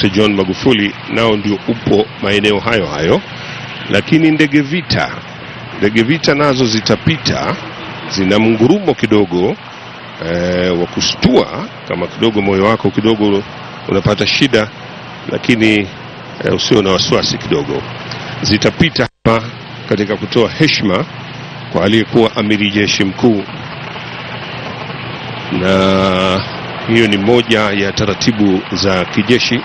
Dr. John Magufuli nao ndio upo maeneo hayo hayo, lakini ndege vita nazo zitapita, zina mngurumo kidogo wa kustua, kama kidogo moyo wako kidogo unapata shida, lakini usio na wasiwasi kidogo, zitapita hapa katika kutoa heshima kwa aliyekuwa amiri jeshi mkuu, na hiyo ni moja ya taratibu za kijeshi.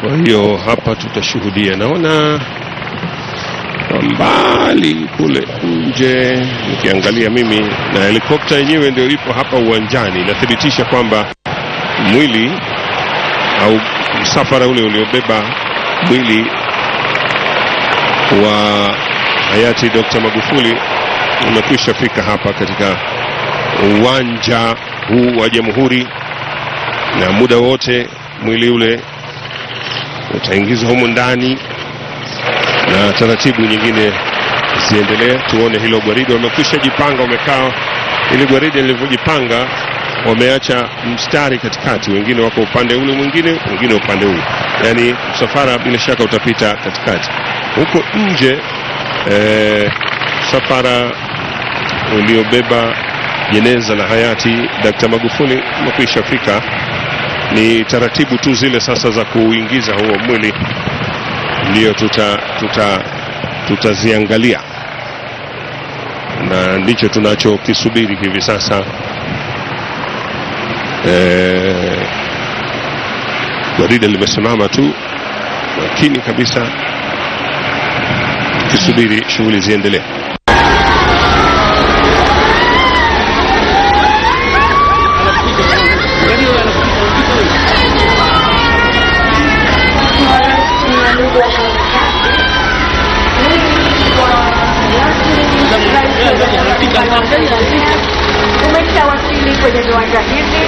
Kwa hiyo hapa tutashuhudia, naona kwa mbali kule nje nikiangalia mimi, na helikopta yenyewe ndio ipo hapa uwanjani, inathibitisha kwamba mwili au msafara ule uliobeba mwili wa hayati Dr. Magufuli umekwisha fika hapa katika uwanja huu wa Jamhuri, na muda wote mwili ule utaingizwa humu ndani na taratibu nyingine ziendelee. Tuone hilo gwaride, wamekwisha jipanga, wamekaa. Ili gwaride lilivyojipanga, wameacha mstari katikati, wengine wako upande ule mwingine, wengine upande ule, yaani msafara bila shaka utapita katikati. Huko nje msafara uliobeba jeneza la hayati Dr. Magufuli umekwisha fika. Ni taratibu tu zile sasa za kuingiza huo mwili ndio tutaziangalia na ndicho tunachokisubiri hivi sasa. Gwaride limesimama tu makini kabisa, tukisubiri shughuli ziendelee. Umeshawasili kwenye viwanja hivi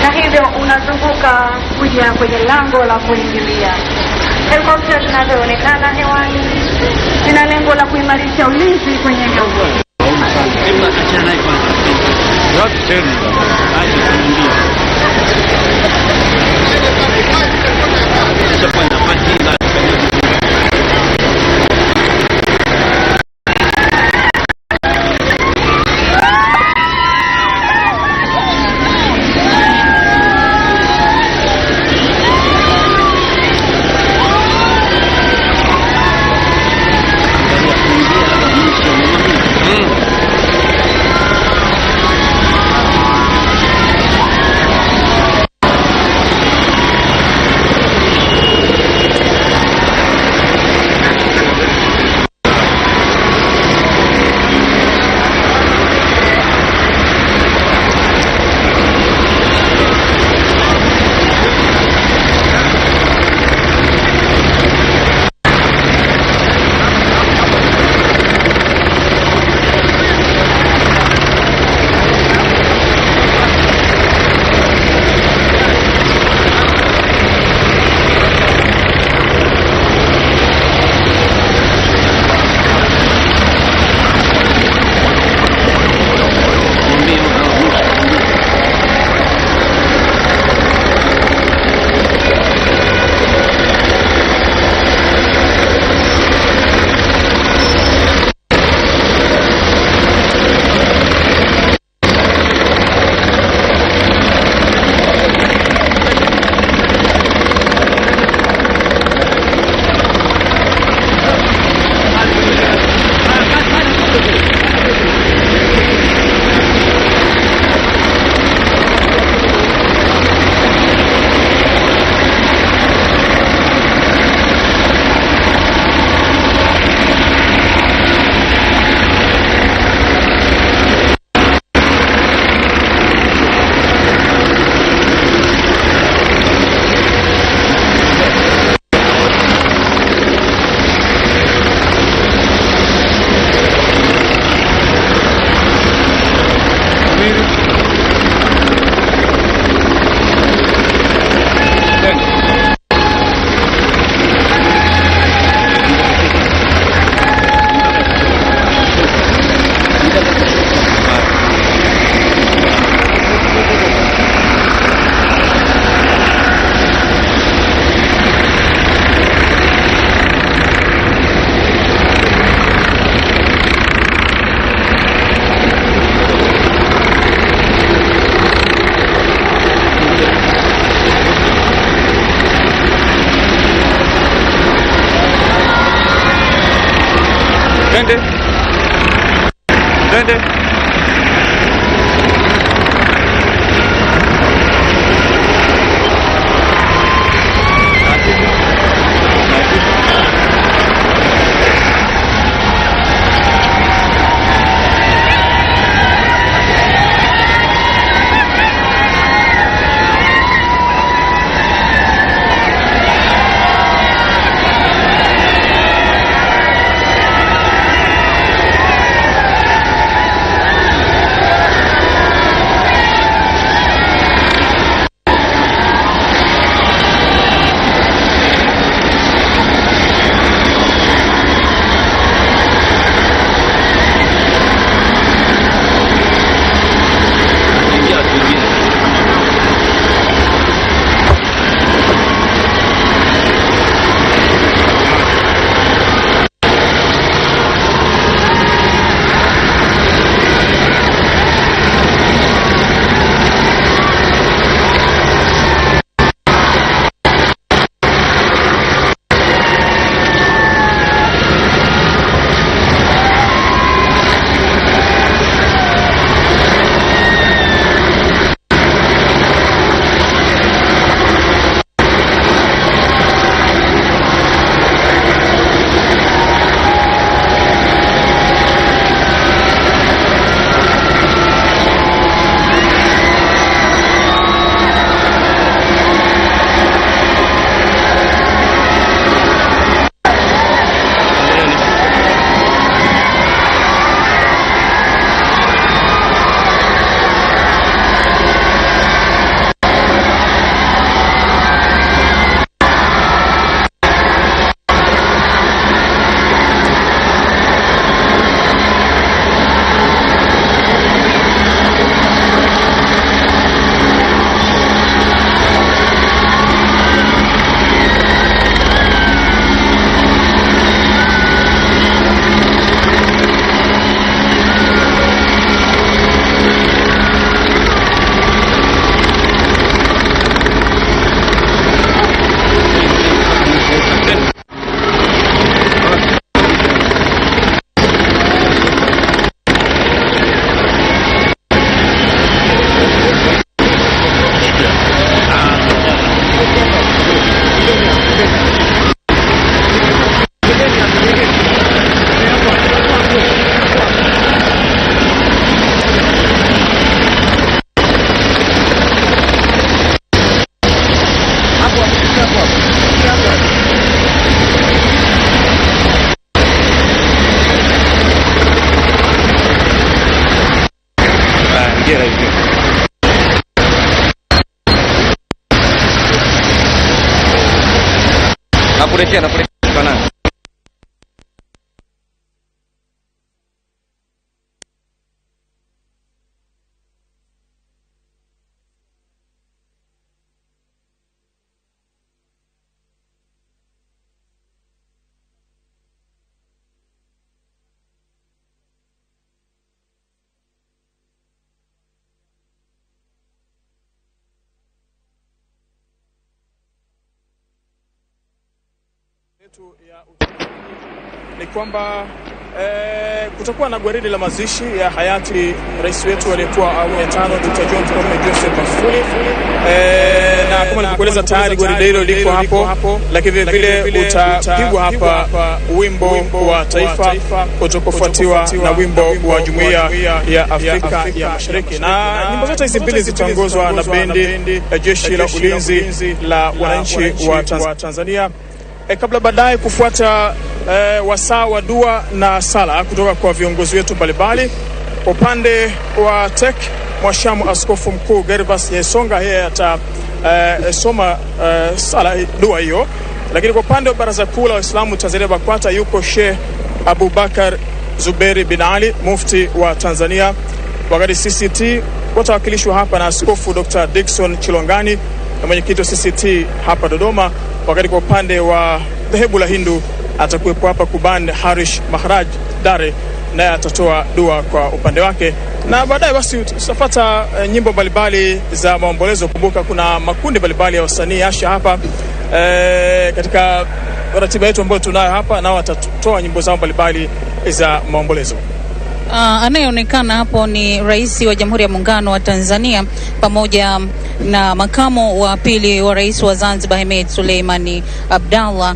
na hivyo unazunguka kuja kwenye lango la kuingilia. Helikopta zinazoonekana hewani zina lengo la kuimarisha ulinzi kwenye eneo hili. Hebu achana naye kwanza. Acha kumwambia. Acha kwanza pati la. Twende. Ingia watu wengine. Ah, ingia ingia. Nakuletea, nakuletea bana. Yetu ya ni kwamba kutakuwa na gwaride la mazishi ya hayati rais wetu aliyekuwa awamu ya tano Dr. John Pombe Joseph Magufuli. Na kama nilivyokueleza tayari gwaride hilo liko hapo, lakini vile vile utapigwa hapa wimbo wa taifa utakofuatiwa na wimbo wa Jumuiya ya Afrika ya Mashariki, na nyimbo zote hizi mbili zitaongozwa na bendi ya Jeshi la Ulinzi la Wananchi wa Tanzania. Kabla baadaye kufuata wasaa wa dua na sala kutoka kwa viongozi wetu mbalimbali. Upande wa TEC Mwashamu Askofu Mkuu Gervas Nyaisonga yeye atasoma sala dua hiyo, lakini kwa upande wa Baraza Kuu la Waislamu Tanzania BAKWATA yuko Sheikh Abubakar Zuberi bin Ali, mufti wa Tanzania, wakati CCT watawakilishwa hapa na Askofu Dr. Dickson Chilongani na mwenyekiti wa CCT hapa Dodoma, wakati kwa upande wa dhehebu la Hindu atakuwepo hapa Kuban Harish Maharaj Dare, naye atatoa dua kwa upande wake, na baadaye basi tutafuata nyimbo mbalimbali za maombolezo. Kumbuka kuna makundi mbalimbali ya wasanii Asha hapa katika ratiba yetu ambayo tunayo hapa, nao watatoa nyimbo zao mbalimbali za maombolezo. Anayeonekana hapo ni Rais wa Jamhuri ya Muungano wa Tanzania pamoja na makamu wa pili wa Rais wa Zanzibar Hemed Suleimani Abdallah,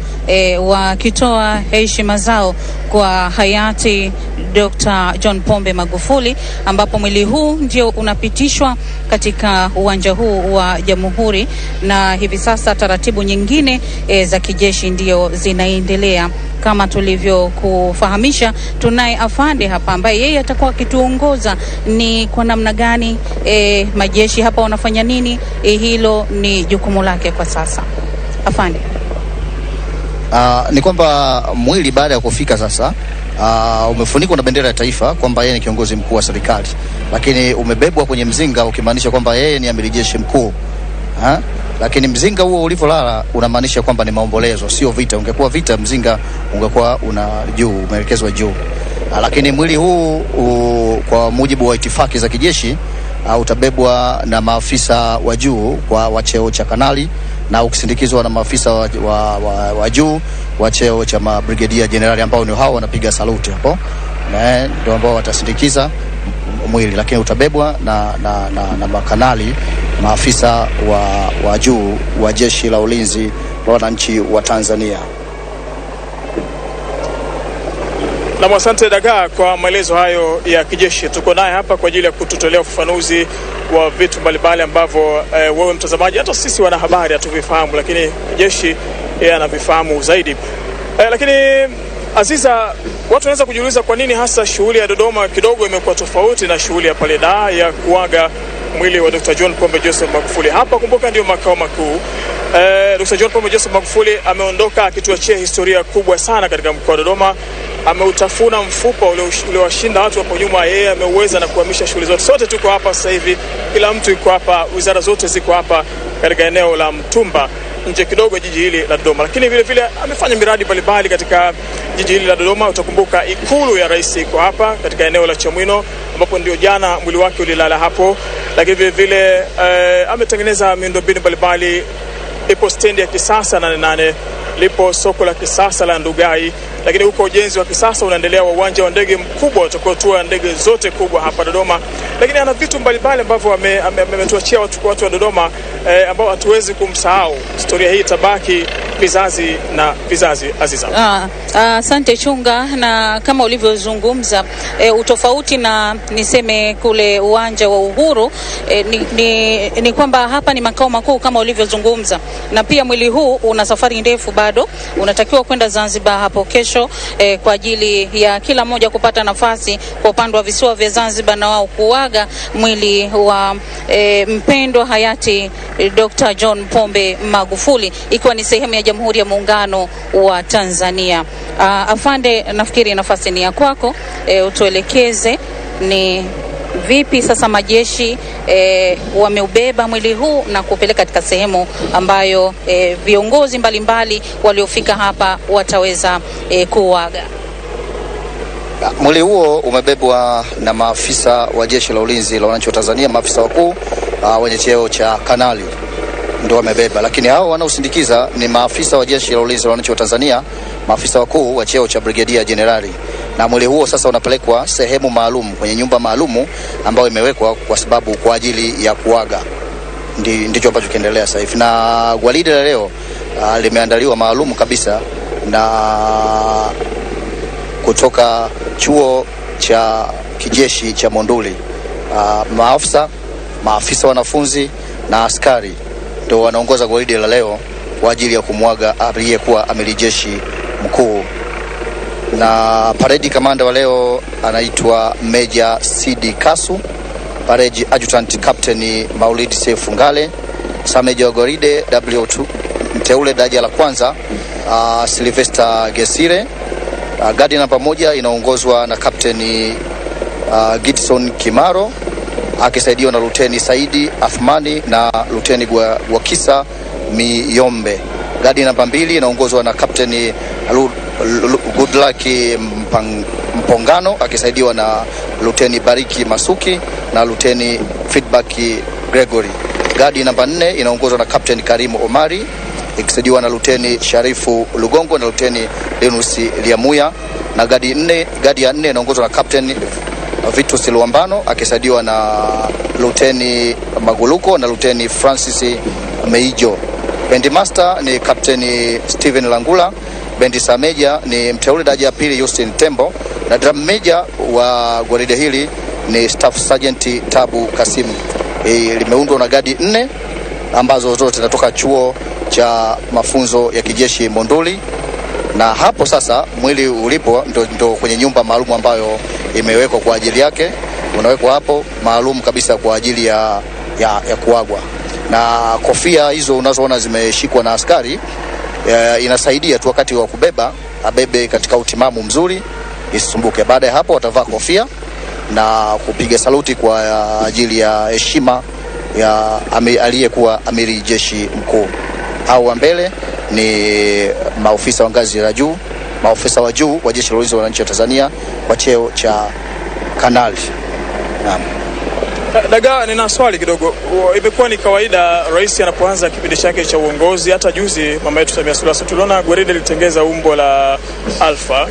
wakitoa heshima zao kwa hayati Dr. John Pombe Magufuli, ambapo mwili huu ndio unapitishwa katika uwanja huu wa Jamhuri, na hivi sasa taratibu nyingine za kijeshi ndio zinaendelea. Kama tulivyokufahamisha, tunaye afande hapa ambaye yeye atakuwa akituongoza ni kwa namna gani majeshi hapa wanafanya nini. Hilo ni jukumu lake kwa sasa. Afande. Ni kwamba mwili baada ya kufika sasa umefunikwa na bendera ya taifa kwamba yeye ni kiongozi mkuu wa serikali, lakini umebebwa kwenye mzinga ukimaanisha kwamba yeye ni amiri jeshi mkuu. Ha? Lakini mzinga huo ulivyolala unamaanisha kwamba ni maombolezo, sio vita. Ungekuwa vita, mzinga ungekuwa una juu, umeelekezwa juu. Lakini mwili huu kwa mujibu wa itifaki za kijeshi utabebwa na maafisa wa juu kwa wa cheo cha kanali na ukisindikizwa na maafisa wa juu wa cheo cha mabrigedia jenerali ambao ni hao wanapiga saluti hapo, na ndio ambao watasindikiza mwili, lakini utabebwa na makanali, maafisa wa juu wa Jeshi la Ulinzi la Wananchi wa Tanzania. Na asante Dagaa kwa maelezo hayo ya kijeshi. Tuko naye hapa kwa ajili ya kututolea ufafanuzi wa vitu mbalimbali ambavyo wewe mtazamaji, hata sisi wanahabari hatuvifahamu, lakini jeshi yeye anavifahamu zaidi. Lakini Aziza, watu wanaweza kujiuliza kwa nini hasa shughuli ya Dodoma kidogo imekuwa tofauti na shughuli ya pale Dar ya kuaga mwili wa Dr. John Pombe Joseph Magufuli. Hapa kumbuka ndio makao makuu. Dr. John Pombe Joseph Magufuli ameondoka akituachia historia kubwa sana katika mkoa wa Dodoma. Ameutafuna mfupa uliowashinda watu hapo nyuma, yeye ameuweza na kuhamisha shughuli zote. Sote tuko hapa sasa hivi, kila mtu yuko hapa, wizara zote ziko hapa katika eneo la Mtumba, nje kidogo jiji hili la Dodoma. Lakini vile vile amefanya miradi mbalimbali katika jiji hili la Dodoma. Utakumbuka ikulu ya rais iko hapa katika eneo la Chamwino, ambapo ndio jana mwili wake ulilala hapo. Lakini vile vile ametengeneza miundombinu mbalimbali. Ipo stendi ya kisasa 88, lipo soko la kisasa la Ndugai, lakini huko ujenzi wa kisasa unaendelea wa uwanja wa ndege mkubwa utakaotua ndege zote kubwa hapa Dodoma. Lakini ana vitu mbalimbali ambavyo ametuachia watu wa Dodoma ambao hatuwezi kumsahau. Historia hii itabaki vizazi na vizazi. Aziza. Asante Chunga, na kama ulivyozungumza utofauti na niseme kule uwanja wa Uhuru ni kwamba hapa ni makao makuu kama ulivyozungumza, na pia mwili huu una safari ndefu bado, unatakiwa kwenda Zanzibar hapo kesho kwa ajili ya kila mmoja kupata nafasi kwa upande wa visiwa vya Zanzibar na wao kuaga mwili wa mpendwa hayati Dr. John Pombe Magufuli, ikiwa ni sehemu ya Jamhuri ya Muungano wa Tanzania. Afande, nafikiri nafasi ni ya kwako, utuelekeze ni vipi sasa majeshi wameubeba mwili huu na kupeleka katika sehemu ambayo viongozi mbalimbali waliofika hapa wataweza kuaga. Mwili huo umebebwa na maafisa wa Jeshi la Ulinzi la Wananchi wa Tanzania, maafisa wakuu wenye cheo cha kanali ndio wamebeba, lakini hao wanaosindikiza ni maafisa wa Jeshi la Ulinzi la Wananchi wa Tanzania, maafisa wakuu wa cheo cha brigedia jenerali. Na mwili huo sasa unapelekwa sehemu maalum, kwenye nyumba maalumu ambayo imewekwa kwa sababu kwa ajili ya kuaga. Ndicho ambacho kiendelea sasa hivi. Na gwaride la leo limeandaliwa maalum kabisa na kutoka chuo cha kijeshi cha Monduli. Maafisa wanafunzi na askari ndio wanaongoza gwaride la leo kwa ajili ya kumwaga aliyekuwa amiri jeshi mkuu. Na paredi kamanda wa leo anaitwa Meja Sidi Kasu, paredi adjutant Captain Maulid Sefu Ngale, sameja wa gwaride W2 mteule daraja la kwanza Sylvester Gesire. Gadi namba 1 inaongozwa na Captain Gidson Kimaro akisaidiwa na Luteni Saidi Athmani na Luteni Gwakisa Miyombe. Gadi namba 2 inaongozwa na Captain Goodluck Mpongano akisaidiwa na Luteni Bariki Masuki na Luteni Feedback Gregory. Gadi namba 4 inaongozwa na Captain Karimu Omari ikisaidiwa na Luteni Sharifu Lugongo na Luteni Linus Liamuya. Na gadi ya 4 inaongozwa na Captain Vitus Luambano akisaidiwa na Luteni Maguluko na Luteni Francis Meijo. Bendi master ni Kapteni Steven Langula, bendi sameja ni mteule daraja ya pili Justin Tembo, na drum major wa gwaride hili ni Staff Sergeant Tabu Kasimu. Limeundwa na gadi 4 ambazo zote zinatoka chuo cha mafunzo ya kijeshi Monduli, na hapo sasa mwili ulipo ndo kwenye nyumba maalum ambayo imewekwa kwa ajili yake, unawekwa hapo maalum kabisa kwa ajili ya kuagwa. Na kofia hizo unazoona zimeshikwa na askari inasaidia tu wakati wa kubeba, abebe katika utimamu mzuri isisumbuke. Baada ya hapo watavaa kofia na kupiga saluti kwa ajili ya heshima ya aliyekuwa amiri jeshi mkuu. Hao wa mbele ni maofisa wa ngazi ya juu, maofisa wa juu wa Jeshi la Ulinzi wa Wananchi wa Tanzania kwa cheo cha kanali. Naam. Dagaa, nina swali kidogo. Imekuwa ni kawaida rais anapoanza kipindi chake cha uongozi, hata juzi mama yetu Samia Suluhu Hassan tuliona gwaride litengeza umbo la alfa,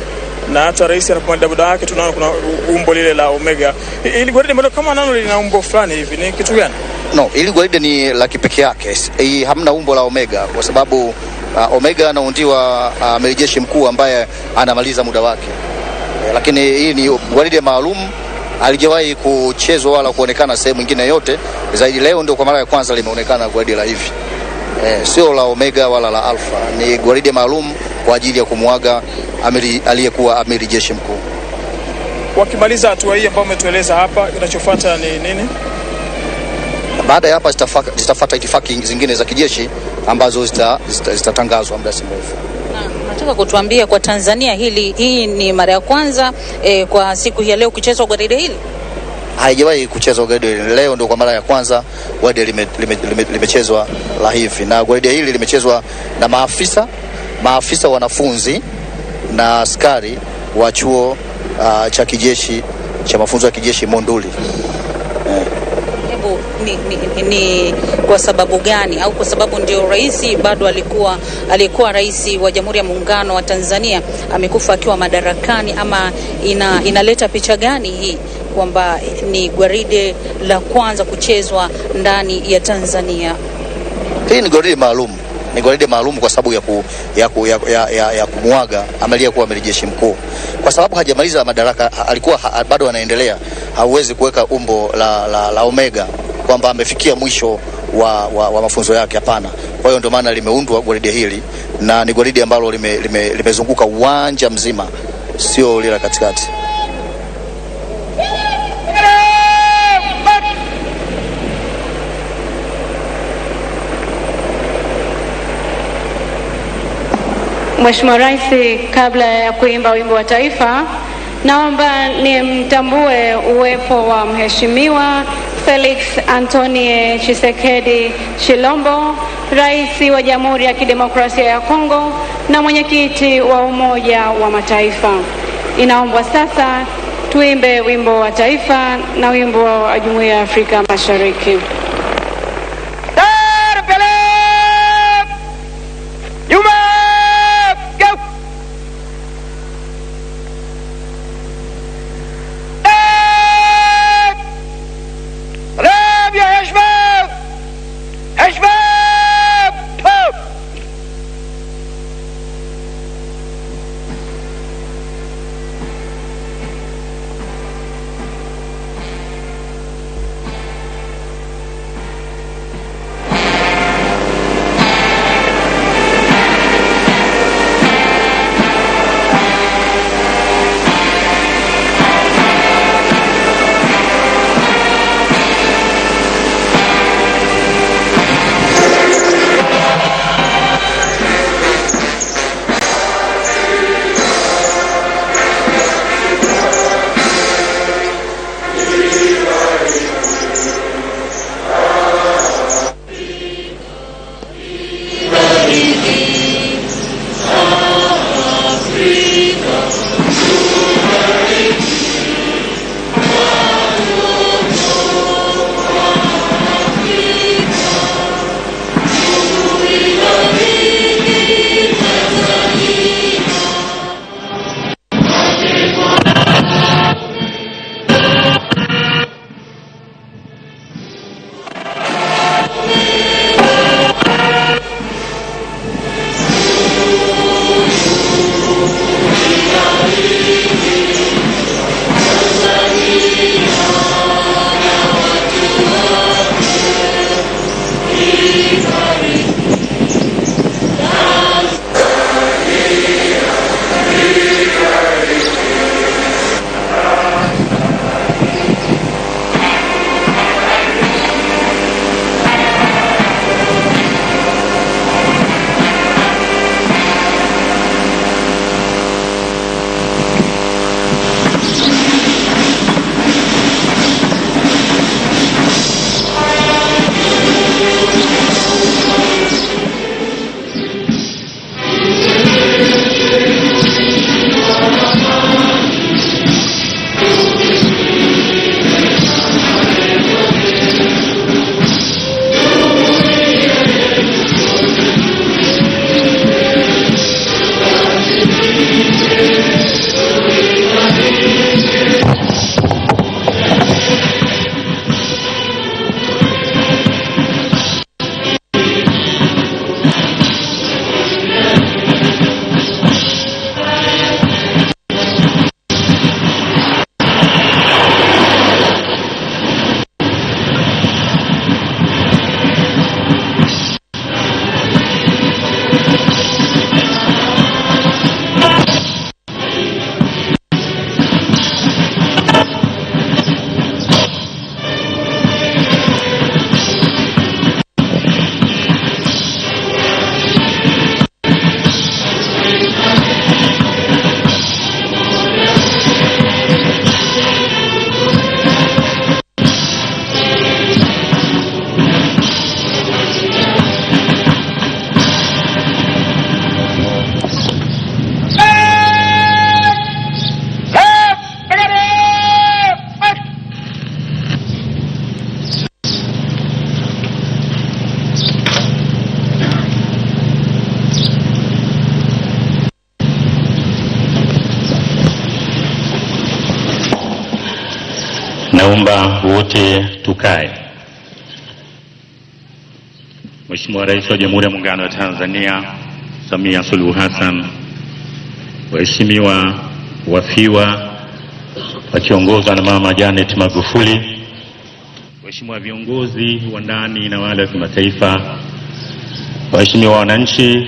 na hata rais anapomaliza muda wake tunaona kuna umbo lile la omega. Ili gwaride mbona kama nalo lina umbo fulani hivi, ni kitu gani? No, ili gwaride ni la kipekee yake. Hii hamna umbo la omega kwa sababu omega anaundiwa amiri jeshi mkuu ambaye anamaliza muda wake. Lakini hii ni gwaride maalum, halijawahi kuchezwa wala kuonekana sehemu nyingine yote zaidi. Leo ndio kwa mara ya kwanza limeonekana gwaride la hivi. Sio la omega wala la alfa, ni gwaride maalum kwa ajili ya kumwaga aliyekuwa amiri jeshi mkuu. Wakimaliza hatua hii ambayo umetueleza hapa, kinachofuata ni nini? Baada ya hapa zitafuata itifaki zingine za kijeshi ambazo zitatangazwa muda si mrefu. Nataka kutuambia kwa Tanzania hii ni mara ya kwanza kwa siku hii ya leo kuchezwa gwaride hili? Haijawahi kuchezwa gwaride hili. Leo ndio kwa mara ya kwanza gwaride limechezwa la hivi. Na gwaride hili limechezwa na maafisa wanafunzi na askari wa chuo cha kijeshi cha mafunzo ya kijeshi Monduli. Hebu ni kwa sababu gani, au kwa sababu ndio rais bado alikuwa rais wa Jamhuri ya Muungano wa Tanzania amekufa akiwa madarakani, ama inaleta picha gani hii kwamba ni gwaride la kwanza kuchezwa ndani ya Tanzania? Hii ni gwaride maalum. Ni gwaride maalum kwa sababu ya kumwaga aliyekuwa amiri jeshi mkuu. Kwa sababu hajamaliza madaraka, alikuwa bado anaendelea. Hauwezi kuweka umbo la omega kwamba amefikia mwisho wa mafunzo yake, hapana. Kwa hiyo ndio maana limeundwa gwaride hili, na ni gwaride ambalo limezunguka uwanja mzima, sio lile katikati. Mheshimiwa Rais, kabla ya kuimba wimbo wa taifa, naomba nimtambue uwepo wa Mheshimiwa Felix Antonie Tshisekedi Chilombo, Rais wa Jamhuri ya Kidemokrasia ya Kongo na mwenyekiti wa Umoja wa Mataifa. Inaombwa sasa tuimbe wimbo wa taifa na wimbo wa Jumuiya ya Afrika Mashariki. Naomba wote tukae. Mheshimiwa Rais wa Jamhuri ya Muungano wa Tanzania Samia Suluhu Hassan, waheshimiwa wafiwa wakiongozwa na Mama Janet Magufuli, waheshimiwa viongozi wa ndani na wale wa kimataifa, waheshimiwa wananchi,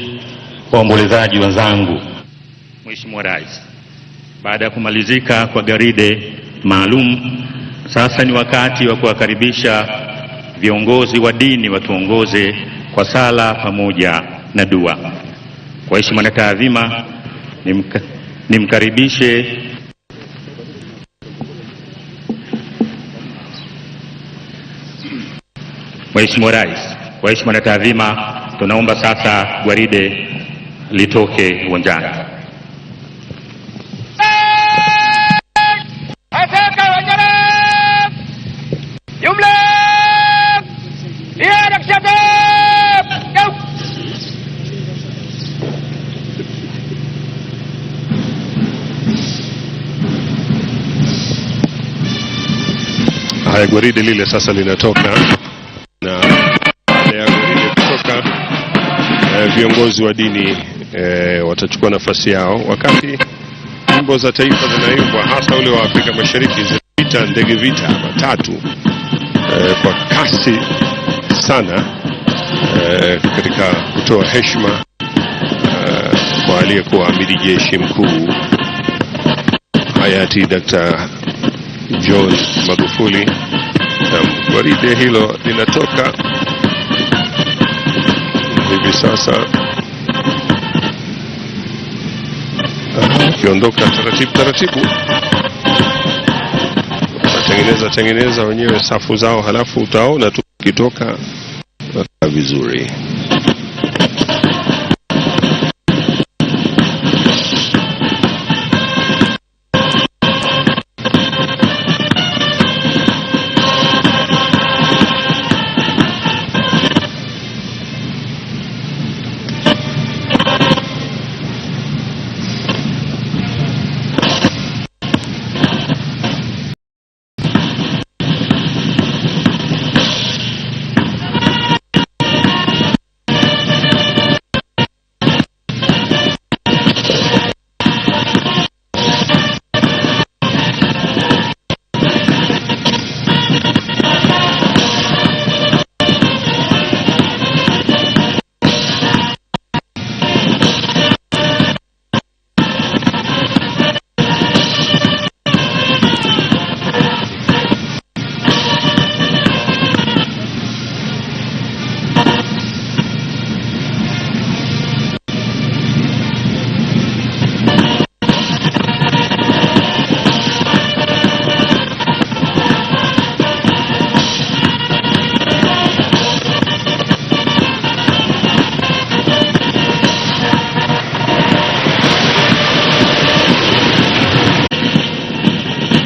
waombolezaji wenzangu. Mheshimiwa Rais, baada ya kumalizika kwa gwaride maalum, sasa ni wakati wa kuwakaribisha viongozi wa dini watuongoze kwa sala pamoja na dua. Kwa heshima na taadhima, nimkaribishe Mheshimiwa Rais. Kwa heshima na taadhima, tunaomba sasa gwaride litoke uwanjani. Haya, gwaride lile sasa linatoka, na baada ya gwaride kutoka, viongozi wa dini watachukua nafasi yao, wakati nyimbo za taifa zinaimbwa, hasa ule wa Afrika Mashariki, zinapita ndege vita matatu kwa kasi sana katika kutoa heshima kwa aliyekuwa amiri jeshi mkuu hayati Dr. John Magufuli. Na gwaride hilo linatoka hivi sasa, ukiondoka taratibu taratibu, wanatengeneza tengeneza wenyewe safu zao, halafu utaona tu ukitoka vizuri.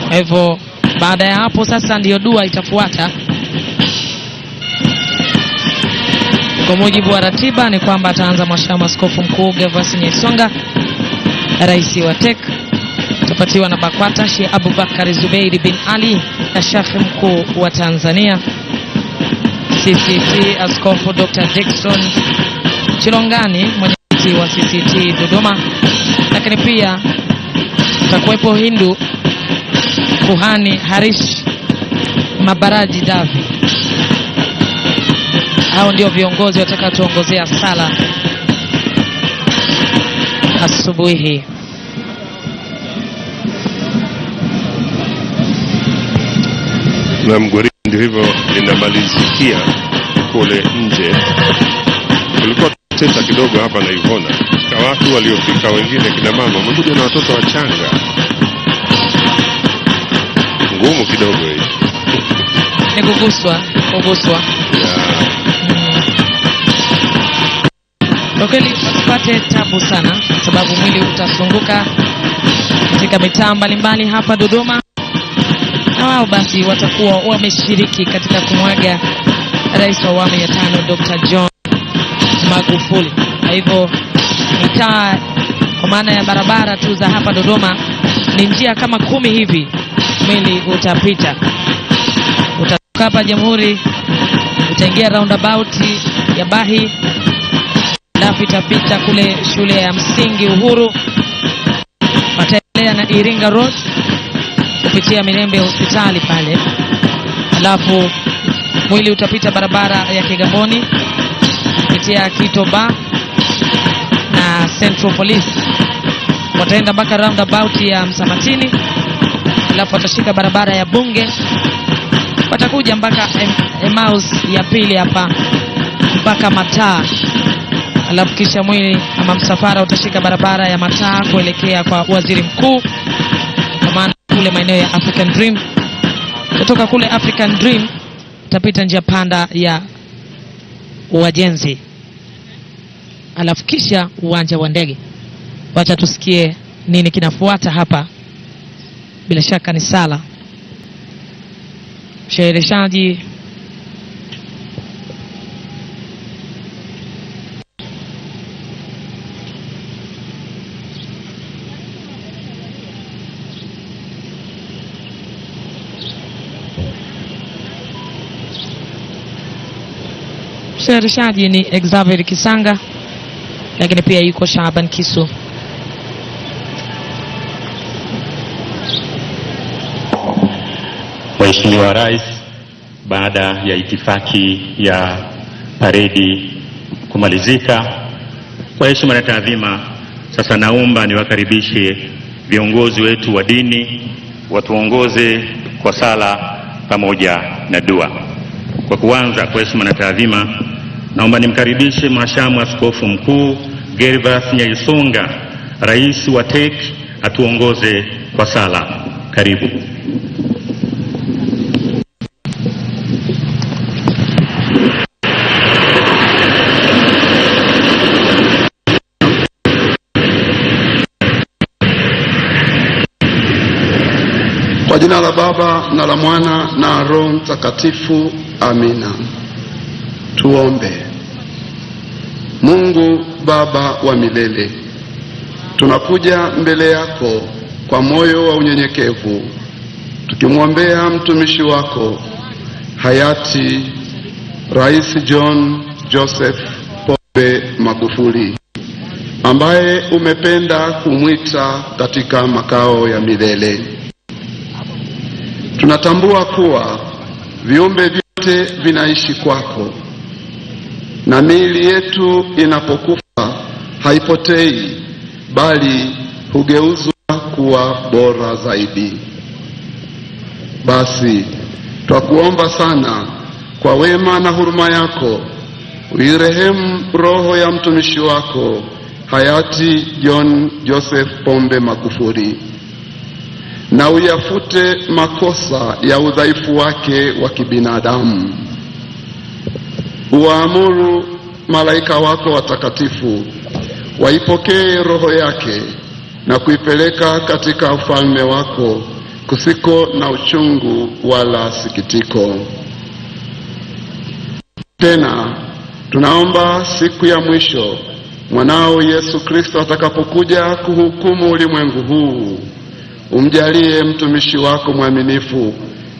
Kwa hivyo baada ya hapo sasa ndiyo dua itafuata. Kwa mujibu wa ratiba ni kwamba ataanza Mhashamu Askofu Mkuu Gervas Nyaisonga, rais wa TEC, tupatiwa na BAKWATA Sheikh Abubakar Zubeiri bin Ali na Shekhe Mkuu wa Tanzania, CCT Askofu Dr. Dickson Chilongani, mwenyekiti wa CCT Dodoma, lakini pia takuwepo Hindu Kuhani Harish Mabaraji Davi. Hao ndio viongozi watakaotuongozea sala asubuhi hii. Na gwaride ndio hivyo linamalizikia kule nje. Kulikuwa teta kidogo hapa na Ivona, kwa watu waliofika, wengine kina mama wamekuja na watoto wachanga. Ngumu kidogo hii. Ni kuguswa, kuguswa. Kwa kweli usipate tabu sana, kwa sababu mwili utazunguka katika mitaa mbalimbali hapa Dodoma, na wao basi watakuwa wameshiriki katika kumwaga rais wa awamu ya 5 Dr. John Magufuli. Kwa hivyo mitaa kwa maana ya barabara tu za hapa Dodoma ni njia kama 10 hivi mwili utapita. Hapa Jamhuri itaingia roundabout ya Bahi, alafu itapita kule shule ya msingi Uhuru, wataendelea na Iringa Road kupitia Mirembe hospitali pale, alafu mwili utapita barabara ya Kigamboni kupitia Kitoba na Central Police, wataenda mpaka roundabout ya Msamatini, alafu watashika barabara ya Bunge, watakuja mpaka Emmaus ya pili hapa mpaka Mataa, alafu kisha mwili ama msafara utashika barabara ya Mataa kuelekea kwa waziri mkuu, kwa maana kule maeneo ya African Dream. Kutoka kule African Dream utapita njia panda ya Wajenzi, alafu kisha uwanja wa ndege. Wacha tusikie nini kinafuata hapa. Bila shaka ni sala. Mshehereshaji ni Xavier Kisanga, lakini pia yuko Shaban Kisu. Mheshimiwa Rais, baada ya itifaki ya paredi kumalizika, kwa heshima na taadhima, sasa naomba niwakaribishe viongozi wetu wa dini watuongoze kwa sala pamoja na dua. Kwa kuanza, kwa heshima na taadhima, naomba nimkaribishe Mhashamu Askofu Mkuu Gervas Nyaisonga, Rais wa TEC, atuongoze kwa sala. Karibu. Kwa jina la Baba na la Mwana na Roho Mtakatifu, amina. Tuombe. Mungu Baba wa milele, tunakuja mbele yako kwa moyo wa unyenyekevu, tukimwombea mtumishi wako hayati Rais John Joseph Pombe Magufuli, ambaye umependa kumwita katika makao ya milele. Tunatambua kuwa viumbe vyote vinaishi kwako, na miili yetu inapokufa haipotei, bali hugeuzwa kuwa bora zaidi. Basi twakuomba sana kwa wema na huruma yako, uirehemu roho ya mtumishi wako hayati John Joseph Pombe Magufuli, na uyafute makosa ya udhaifu wake wa kibinadamu. Uwaamuru malaika wako watakatifu waipokee roho yake na kuipeleka katika ufalme wako kusiko na uchungu wala sikitiko. Tena tunaomba siku ya mwisho mwanao Yesu Kristo atakapokuja kuhukumu ulimwengu huu, umjalie mtumishi wako mwaminifu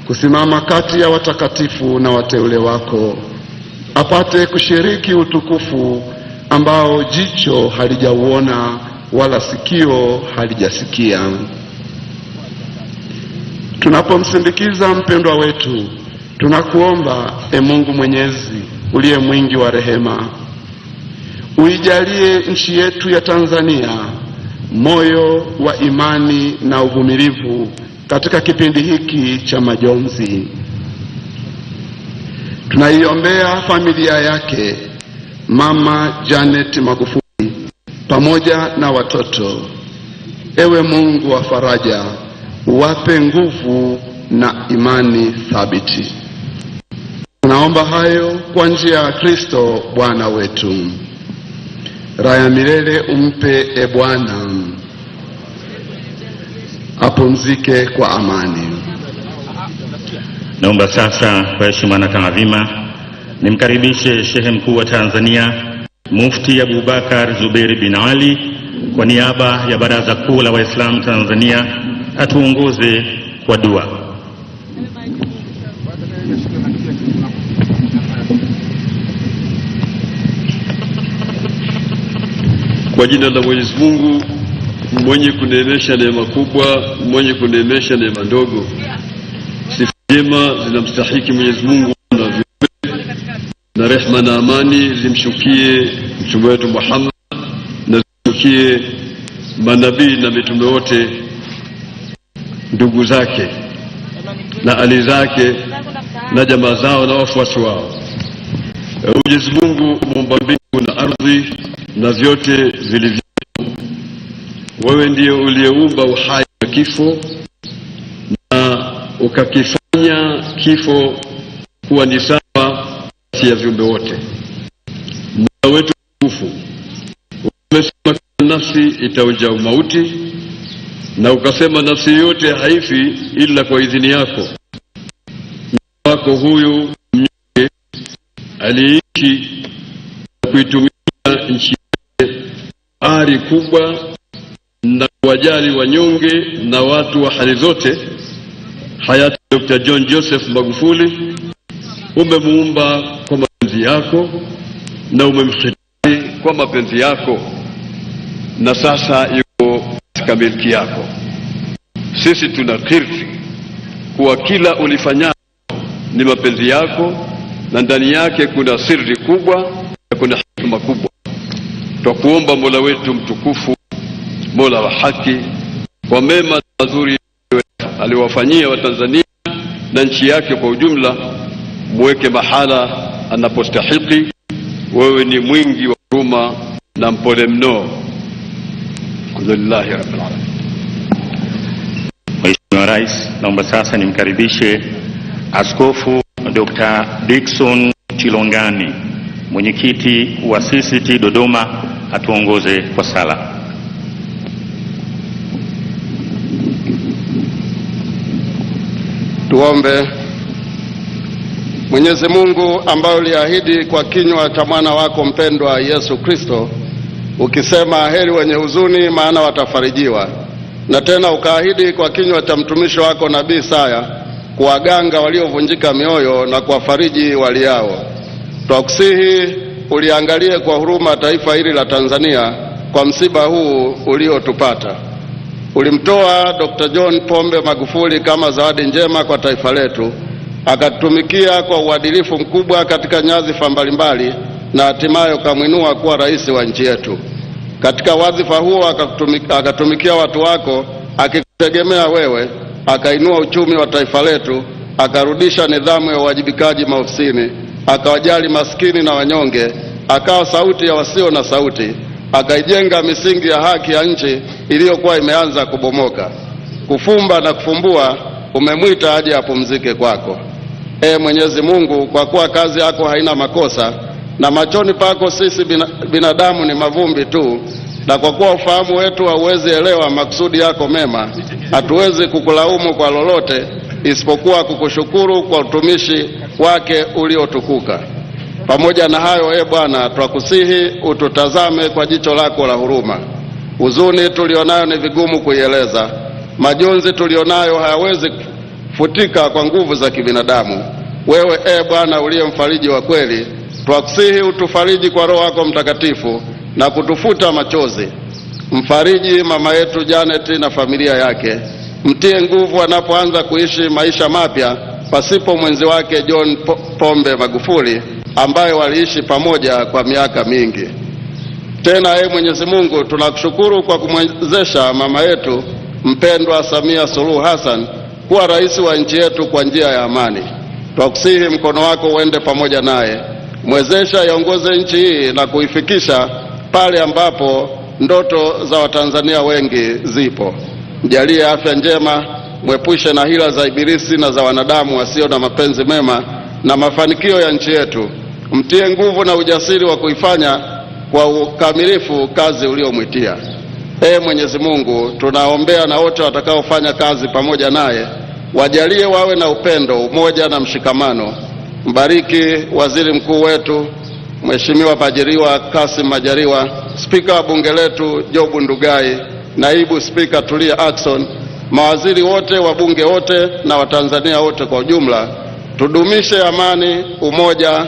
kusimama kati ya watakatifu na wateule wako, apate kushiriki utukufu ambao jicho halijauona wala sikio halijasikia. Tunapomsindikiza mpendwa wetu, tunakuomba e Mungu Mwenyezi uliye mwingi wa rehema, uijalie nchi yetu ya Tanzania moyo wa imani na uvumilivu katika kipindi hiki cha majonzi. Tunaiombea familia yake Mama Janet Magufuli pamoja na watoto. Ewe Mungu wa faraja, uwape nguvu na imani thabiti. Tunaomba hayo kwa njia ya Kristo Bwana wetu. Raha ya milele umpe e Bwana, apumzike kwa amani. Naomba sasa kwa heshima na taadhima nimkaribishe Shehe Mkuu wa Tanzania Mufti Abubakar Zuberi bin Ali kwa niaba ya Baraza Kuu la Waislamu Tanzania atuongoze kwa dua. Kwa jina la Mwenyezi Mungu mwenye kuneemesha neema kubwa, mwenye kuneemesha neema ndogo. Sifa njema zinamstahiki Mwenyezi Mungu na viumbe, na rehma na amani zimshukie mtume wetu Muhammad na zimshukie manabii na mitume wote, ndugu zake na ali zake na jamaa zao na wafuasi wao. Mwenyezi Mungu muumba mbingu na ardhi na vyote vilivyomo, wewe ndiye uliyeumba uhai na kifo, na ukakifanya kifo kuwa ni sawa kati ya viumbe wote. Mola wetu mtukufu, umesema nafsi itaonja umauti, na ukasema nafsi yote haifi ila kwa idhini yako. Wako huyu mnyonge aliishi na kuitumia nchi yake ari kubwa na kuwajali wanyonge na watu wa hali zote. Hayati Dr. John Joseph Magufuli umemuumba kwa mapenzi yako na umemhitaji kwa mapenzi yako, na sasa yuko katika milki yako. Sisi tunakiri kuwa kila ulifanyalo ni mapenzi yako, na ndani yake kuna siri kubwa na kuna hikma kubwa. Twakuomba Mola wetu mtukufu, Mola wa haki, kwa mema mazuri aliwafanyia Watanzania na nchi yake kwa ujumla, muweke mahala anapostahiki. Wewe ni mwingi wa huruma na mpole mno. Alhamdulillahi rabbil alamin. Mheshimiwa Rais, naomba sasa nimkaribishe Askofu Dr. Dickson Chilongani, mwenyekiti wa CCT Dodoma, atuongoze kwa sala. Tuombe. Mwenyezi Mungu ambaye uliahidi kwa kinywa cha mwana wako mpendwa Yesu Kristo, ukisema heri wenye huzuni maana watafarijiwa, na tena ukaahidi kwa kinywa cha mtumishi wako Nabii Isaya kuwaganga waliovunjika mioyo na kuwafariji waliao, twakusihi uliangalie kwa huruma taifa hili la Tanzania kwa msiba huu uliotupata. Ulimtoa Dr. John Pombe Magufuli kama zawadi njema kwa taifa letu, akatumikia kwa uadilifu mkubwa katika nyadhifa mbalimbali na hatimaye ukamwinua kuwa rais wa nchi yetu. Katika wadhifa huo akatumikia watu wako akikutegemea wewe, akainua uchumi wa taifa letu, akarudisha nidhamu ya uwajibikaji maofisini, akawajali maskini na wanyonge, akawa sauti ya wasio na sauti, akaijenga misingi ya haki ya nchi iliyokuwa imeanza kubomoka. Kufumba na kufumbua umemwita aje apumzike kwako. E Mwenyezi Mungu, kwa kuwa kazi yako haina makosa na machoni pako sisi binadamu ni mavumbi tu, na kwa kuwa ufahamu wetu hauwezi elewa makusudi yako mema, hatuwezi kukulaumu kwa lolote isipokuwa kukushukuru kwa utumishi wake uliotukuka. Pamoja na hayo, e Bwana, twakusihi ututazame kwa jicho lako la huruma. Huzuni tulionayo ni vigumu kuieleza, majonzi tulionayo hayawezi kufutika kwa nguvu za kibinadamu. Wewe e Bwana uliye mfariji wa kweli, twakusihi utufariji kwa Roho yako Mtakatifu na kutufuta machozi. Mfariji mama yetu Janet na familia yake, mtie nguvu anapoanza kuishi maisha mapya pasipo mwenzi wake John Pombe Magufuli ambaye waliishi pamoja kwa miaka mingi. Tena e Mwenyezi Mungu, tunakushukuru kwa kumwezesha mama yetu mpendwa Samia Suluhu Hassan kuwa rais wa nchi yetu kwa njia ya amani. Twakusihi mkono wako uende pamoja naye, mwezesha iongoze nchi hii na kuifikisha pale ambapo ndoto za Watanzania wengi zipo. Mjalie afya njema, mwepushe na hila za ibilisi na za wanadamu wasio na mapenzi mema na mafanikio ya nchi yetu. Mtie nguvu na ujasiri wa kuifanya kwa ukamilifu kazi uliomwitia. Ee Mwenyezi Mungu, tunaombea na wote watakaofanya kazi pamoja naye, wajalie wawe na upendo, umoja na mshikamano. Mbariki Waziri Mkuu wetu Mheshimiwa Majaliwa Kassim Majaliwa, Spika wa Bunge letu Jobu Ndugai, Naibu Spika Tulia Ackson, mawaziri wote, wabunge wote na Watanzania wote kwa ujumla. Tudumishe amani, umoja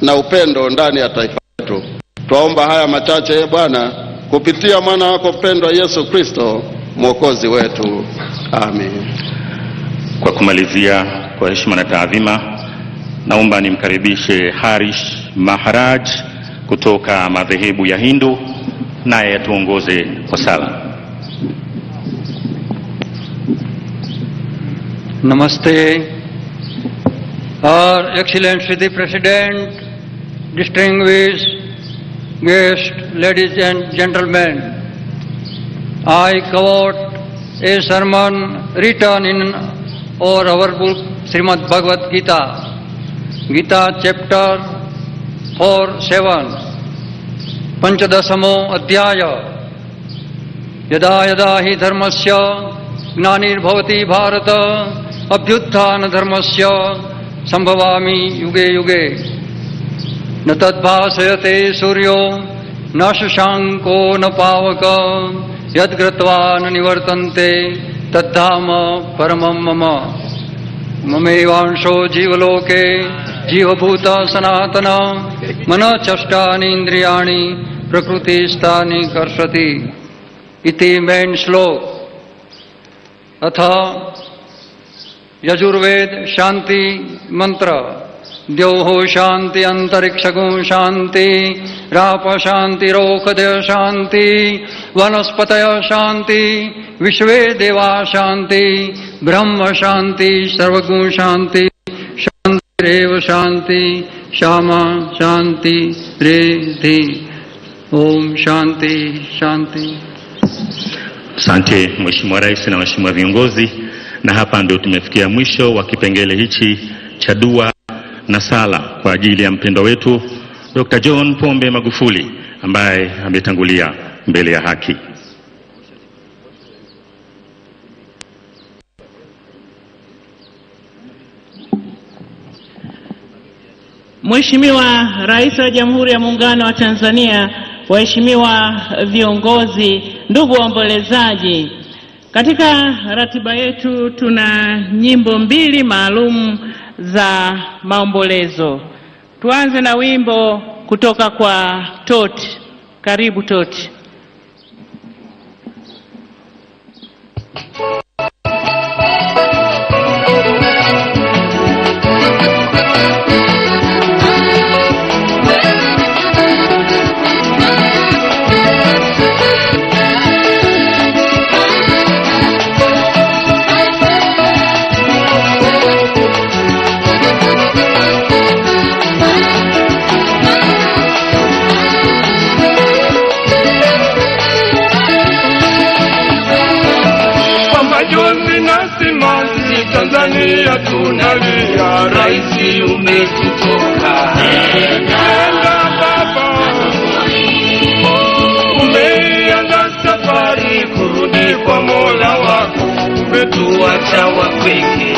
na upendo ndani ya taifa letu. Twaomba haya machache, e Bwana, kupitia mwana wako mpendwa Yesu Kristo Mwokozi wetu. Amin. Kwa kumalizia, kwa heshima na taadhima, naomba nimkaribishe Harish Maharaj kutoka madhehebu ya Hindu, naye atuongoze kwa sala. Namaste. Our Excellency the President, distinguished guests, ladies and gentlemen, I quote a sermon written in our book Srimad Bhagavad Gita, Gita chapter 4-7, Panchadasamo Adhyaya, Yada yada hi dharmasya gnanir bhavati bharata abhyutthana dharmasya sambhavami yuge yuge na tadbhasayate suryo na shashanko na pavaka yadgratva na nivartante tadhama paramam mama mamevansho jivaloke jivabhuta sanatana mana chashtani indriyani prakritisthani karshati iti main shlok. अथ यजुर्वेद शांति मंत्र द्यौः शांति अंतरिक्षगुं शांति राप शांति रोखदय शांति वनस्पतय शांति विश्वे देवा शांति ब्रह्म शांति सर्वगुण शांति शांतिरेव शांति श्यामा शांति रेधि। ओम शांति शांति। Asante Mheshimiwa Rais na waheshimiwa viongozi, na hapa ndio tumefikia mwisho wa kipengele hichi cha dua na sala kwa ajili ya mpendwa wetu Dr. John Pombe Magufuli ambaye ametangulia mbele ya haki. Mheshimiwa Rais wa Jamhuri ya Muungano wa Tanzania, waheshimiwa viongozi, ndugu waombolezaji, katika ratiba yetu tuna nyimbo mbili maalum za maombolezo. Tuanze na wimbo kutoka kwa Toti. Karibu Toti. Tanzania tunalia, rais umetutoka. Nenda baba, umeanza safari kurudi kwa Mola wako, umetuacha wapweke.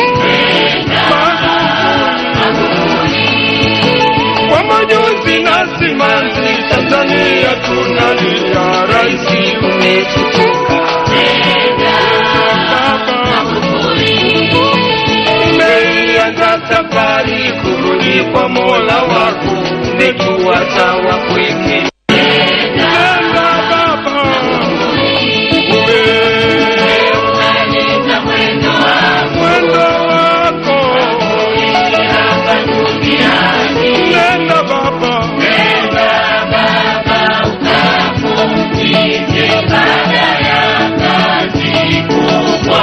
Kwa majonzi na simanzi, Tanzania tunalia, rais umetutoka. Umeanza safari kurudi kwa Mola wako, umetuacha wapweke. Nenda baba, umeanza mwendo wako, nenda baba, nenda baba, ukapumzike baada ya kazi kubwa.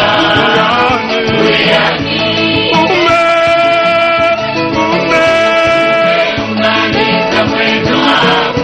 Umemaliza mwendo wako.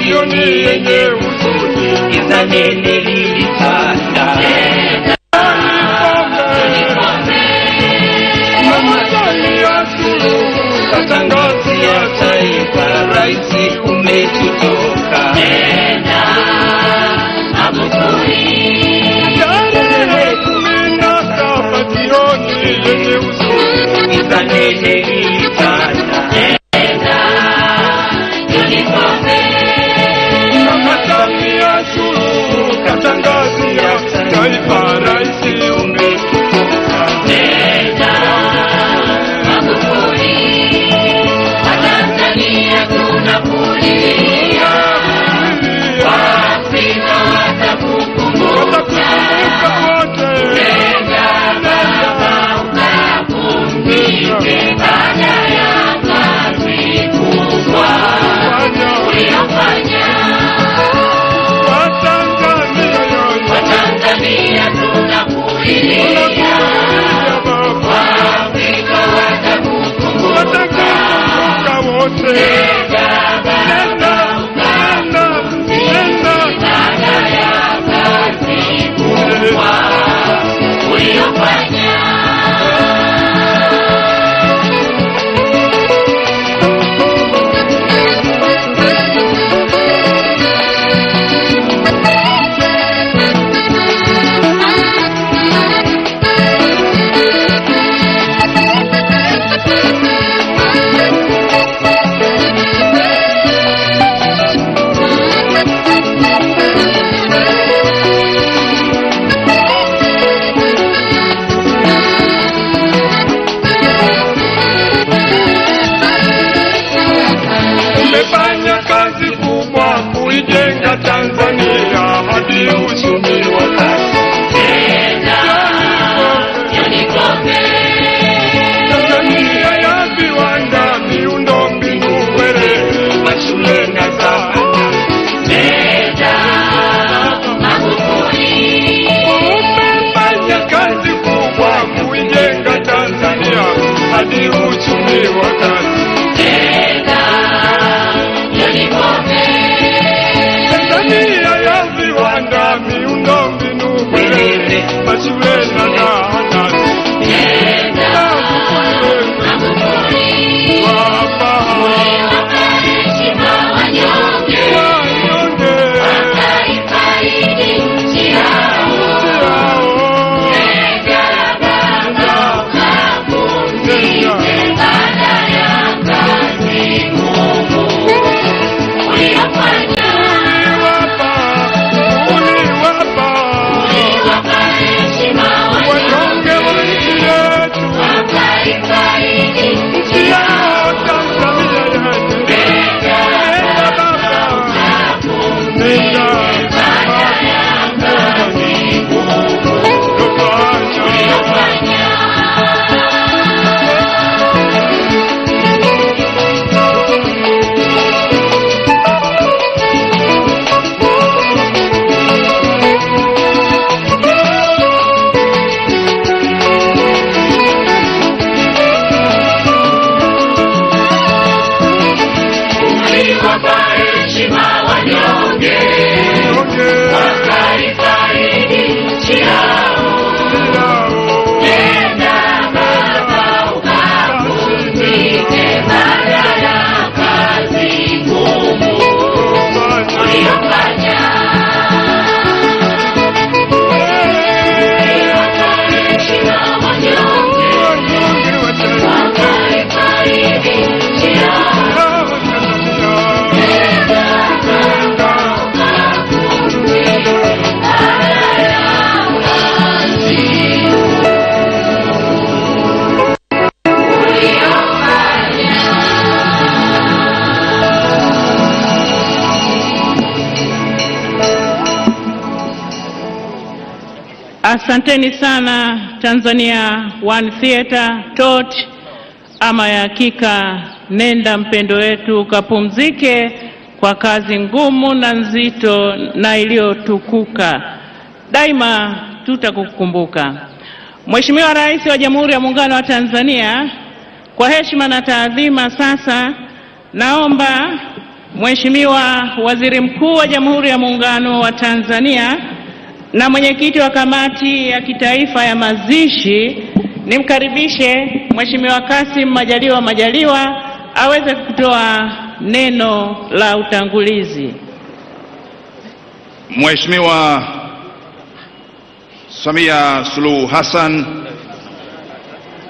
jioni yenye huzuni, giza nene lilitanda. Mama Samia Suluhu katangazia taifa, rais umetutoka. Nenda Magufuli. Tarehe 17 jioni yenye huzuni, giza nene lilitanda. Nenda Mama Samia Suluhu katangazia taifa, rais umetutoka. Nenda Magufuli, Watanzania tunakulilia, Waafrika watakukumbuka wote. Nenda baba ukapumzike baada ya kazi kubwa uliyofanya. Watanzania tunakulilia, Waafrika watakukumbuka wote. Nenda baba ukapumzike baada ya kazi kubwa uliyofanya. Umefanya kazi kubwa kuijenga Tanzania hadi uchumi wa kati. Tanzania ya viwanda, miundombinu, werevu, mashule na zahanati. Umefanya kazi kubwa kuijenga Tanzania hadi uchumi wa kati. Tanzania ya viwanda, miundombinu, werevu, mashule na zahanati. Asanteni sana Tanzania One Theatre Tot, ama ya hakika nenda mpendo wetu ukapumzike kwa kazi ngumu na nzito na iliyotukuka. Daima tutakukumbuka. Mheshimiwa Rais wa Jamhuri ya Muungano wa Tanzania, kwa heshima na taadhima sasa naomba Mheshimiwa Waziri Mkuu wa Jamhuri ya Muungano wa Tanzania na mwenyekiti wa kamati ya kitaifa ya mazishi, nimkaribishe Mheshimiwa Kassim Majaliwa Majaliwa aweze kutoa neno la utangulizi. Mheshimiwa Samia Suluhu Hassan,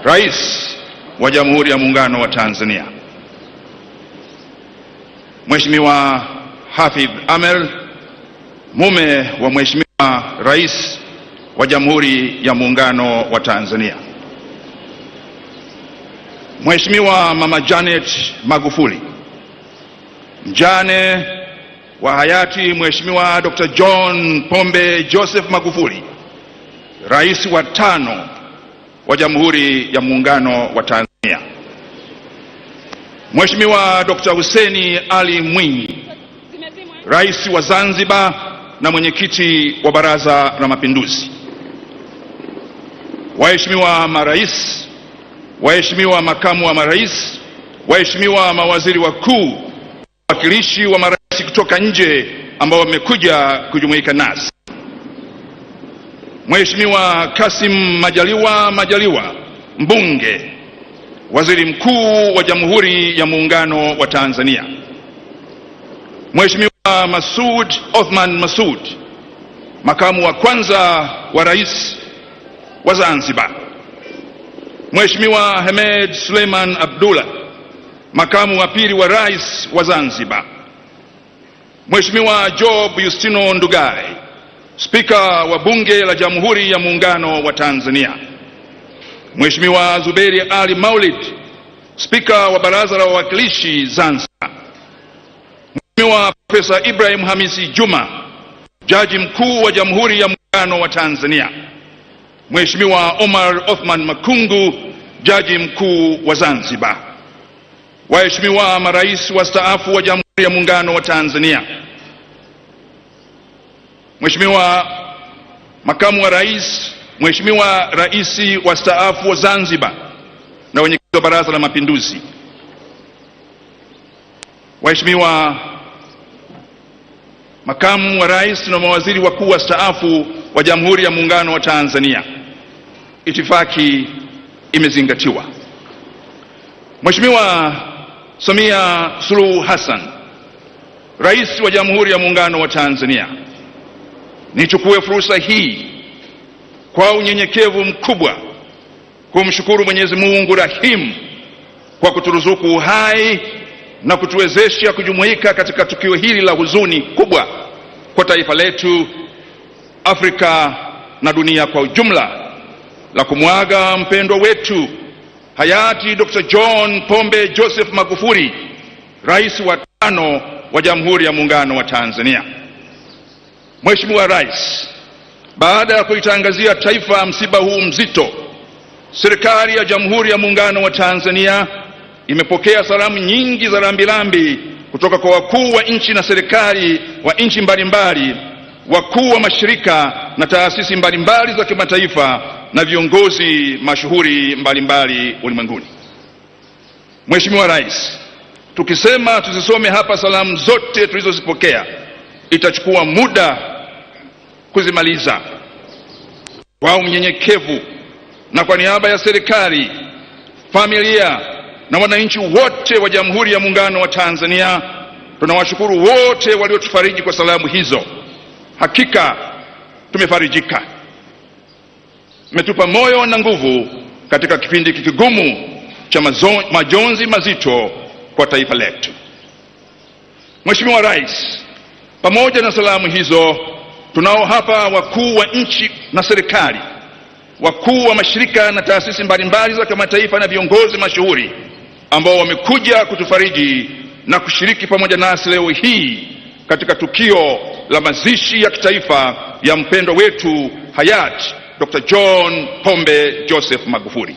Rais wa Jamhuri ya Muungano wa Tanzania. Mheshimiwa Hafidh Amer, mume wa Mheshimiwa Rais wa Jamhuri ya Muungano wa Tanzania. Mheshimiwa Mama Janet Magufuli, mjane wa hayati Mheshimiwa Dr. John Pombe Joseph Magufuli, Rais wa tano wa Jamhuri ya Muungano wa Tanzania. Mheshimiwa Dr. Hussein Ali Mwinyi, Rais wa Zanzibar na mwenyekiti wa Baraza la Mapinduzi. Waheshimiwa marais, waheshimiwa makamu wa marais, waheshimiwa mawaziri wakuu, wawakilishi wa marais kutoka nje ambao wamekuja kujumuika nasi. Mheshimiwa Kassim Majaliwa Majaliwa, mbunge, Waziri Mkuu wa Jamhuri ya Muungano wa Tanzania. Mheshimiwa Masoud Othman Masoud, makamu wa kwanza wa Rais wa Zanzibar. Mheshimiwa Hemed Suleiman Abdullah, makamu wa pili wa Rais wa Zanzibar. Mheshimiwa Job Yustino Ndugai, Spika wa Bunge la Jamhuri ya Muungano wa Tanzania. Mheshimiwa Zuberi Ali Maulid, Spika wa Baraza la Wawakilishi Zanzibar. Mheshimiwa Profesa Ibrahim Hamisi Juma, Jaji Mkuu wa Jamhuri ya Muungano wa Tanzania. Mheshimiwa Omar Othman Makungu, Jaji Mkuu wa Zanzibar. Waheshimiwa marais wastaafu wa Jamhuri ya Muungano wa Tanzania. Mheshimiwa Makamu wa Rais, Mheshimiwa Rais wastaafu wa Zanzibar na mwenyekiti wa Baraza la Mapinduzi. Waheshimiwa Makamu wa Rais na mawaziri wakuu wastaafu wa Jamhuri ya Muungano wa Tanzania. Itifaki imezingatiwa. Mheshimiwa Samia Suluhu Hassan, Rais wa Jamhuri ya Muungano wa Tanzania, nichukue fursa hii kwa unyenyekevu mkubwa kumshukuru Mwenyezi Mungu Rahimu kwa kuturuzuku uhai na kutuwezesha kujumuika katika tukio hili la huzuni kubwa kwa taifa letu, Afrika na dunia kwa ujumla, la kumwaga mpendwa wetu hayati Dr. John Pombe Joseph Magufuli, Rais wa tano wa Jamhuri ya Muungano wa Tanzania. Mheshimiwa Rais, baada ya kuitangazia taifa msiba huu mzito, serikali ya Jamhuri ya Muungano wa Tanzania imepokea salamu nyingi za rambirambi kutoka kwa wakuu wa nchi na serikali wa nchi mbalimbali, wakuu wa mashirika na taasisi mbalimbali za kimataifa na viongozi mashuhuri mbalimbali ulimwenguni. Mheshimiwa Rais, tukisema tuzisome hapa salamu zote tulizozipokea, itachukua muda kuzimaliza. Kwa unyenyekevu na kwa niaba ya serikali, familia na wananchi wote wa Jamhuri ya Muungano wa Tanzania, tunawashukuru wote waliotufariji kwa salamu hizo. Hakika tumefarijika. Mmetupa moyo na nguvu katika kipindi kigumu cha majonzi mazito kwa taifa letu. Mheshimiwa Rais, pamoja na salamu hizo, tunao hapa wakuu wa nchi na serikali, wakuu wa mashirika na taasisi mbalimbali za kimataifa na viongozi mashuhuri ambao wamekuja kutufariji na kushiriki pamoja nasi leo hii katika tukio la mazishi ya kitaifa ya mpendwa wetu hayati Dr. John Pombe Joseph Magufuli.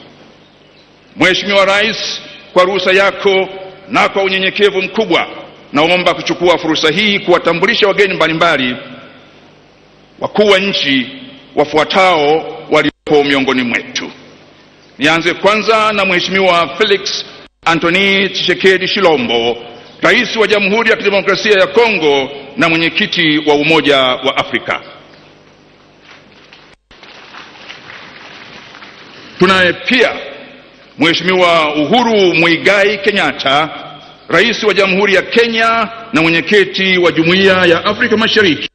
Mheshimiwa Rais, kwa ruhusa yako na kwa unyenyekevu mkubwa, naomba kuchukua fursa hii kuwatambulisha wageni mbalimbali, wakuu wa nchi wafuatao waliopo miongoni mwetu. Nianze kwanza na Mheshimiwa Felix Anthony Tshisekedi Tshilombo, Rais wa Jamhuri ya Kidemokrasia ya Kongo na mwenyekiti wa Umoja wa Afrika. Tunaye pia Mheshimiwa Uhuru Muigai Kenyatta, Rais wa Jamhuri ya Kenya na mwenyekiti wa Jumuiya ya Afrika Mashariki.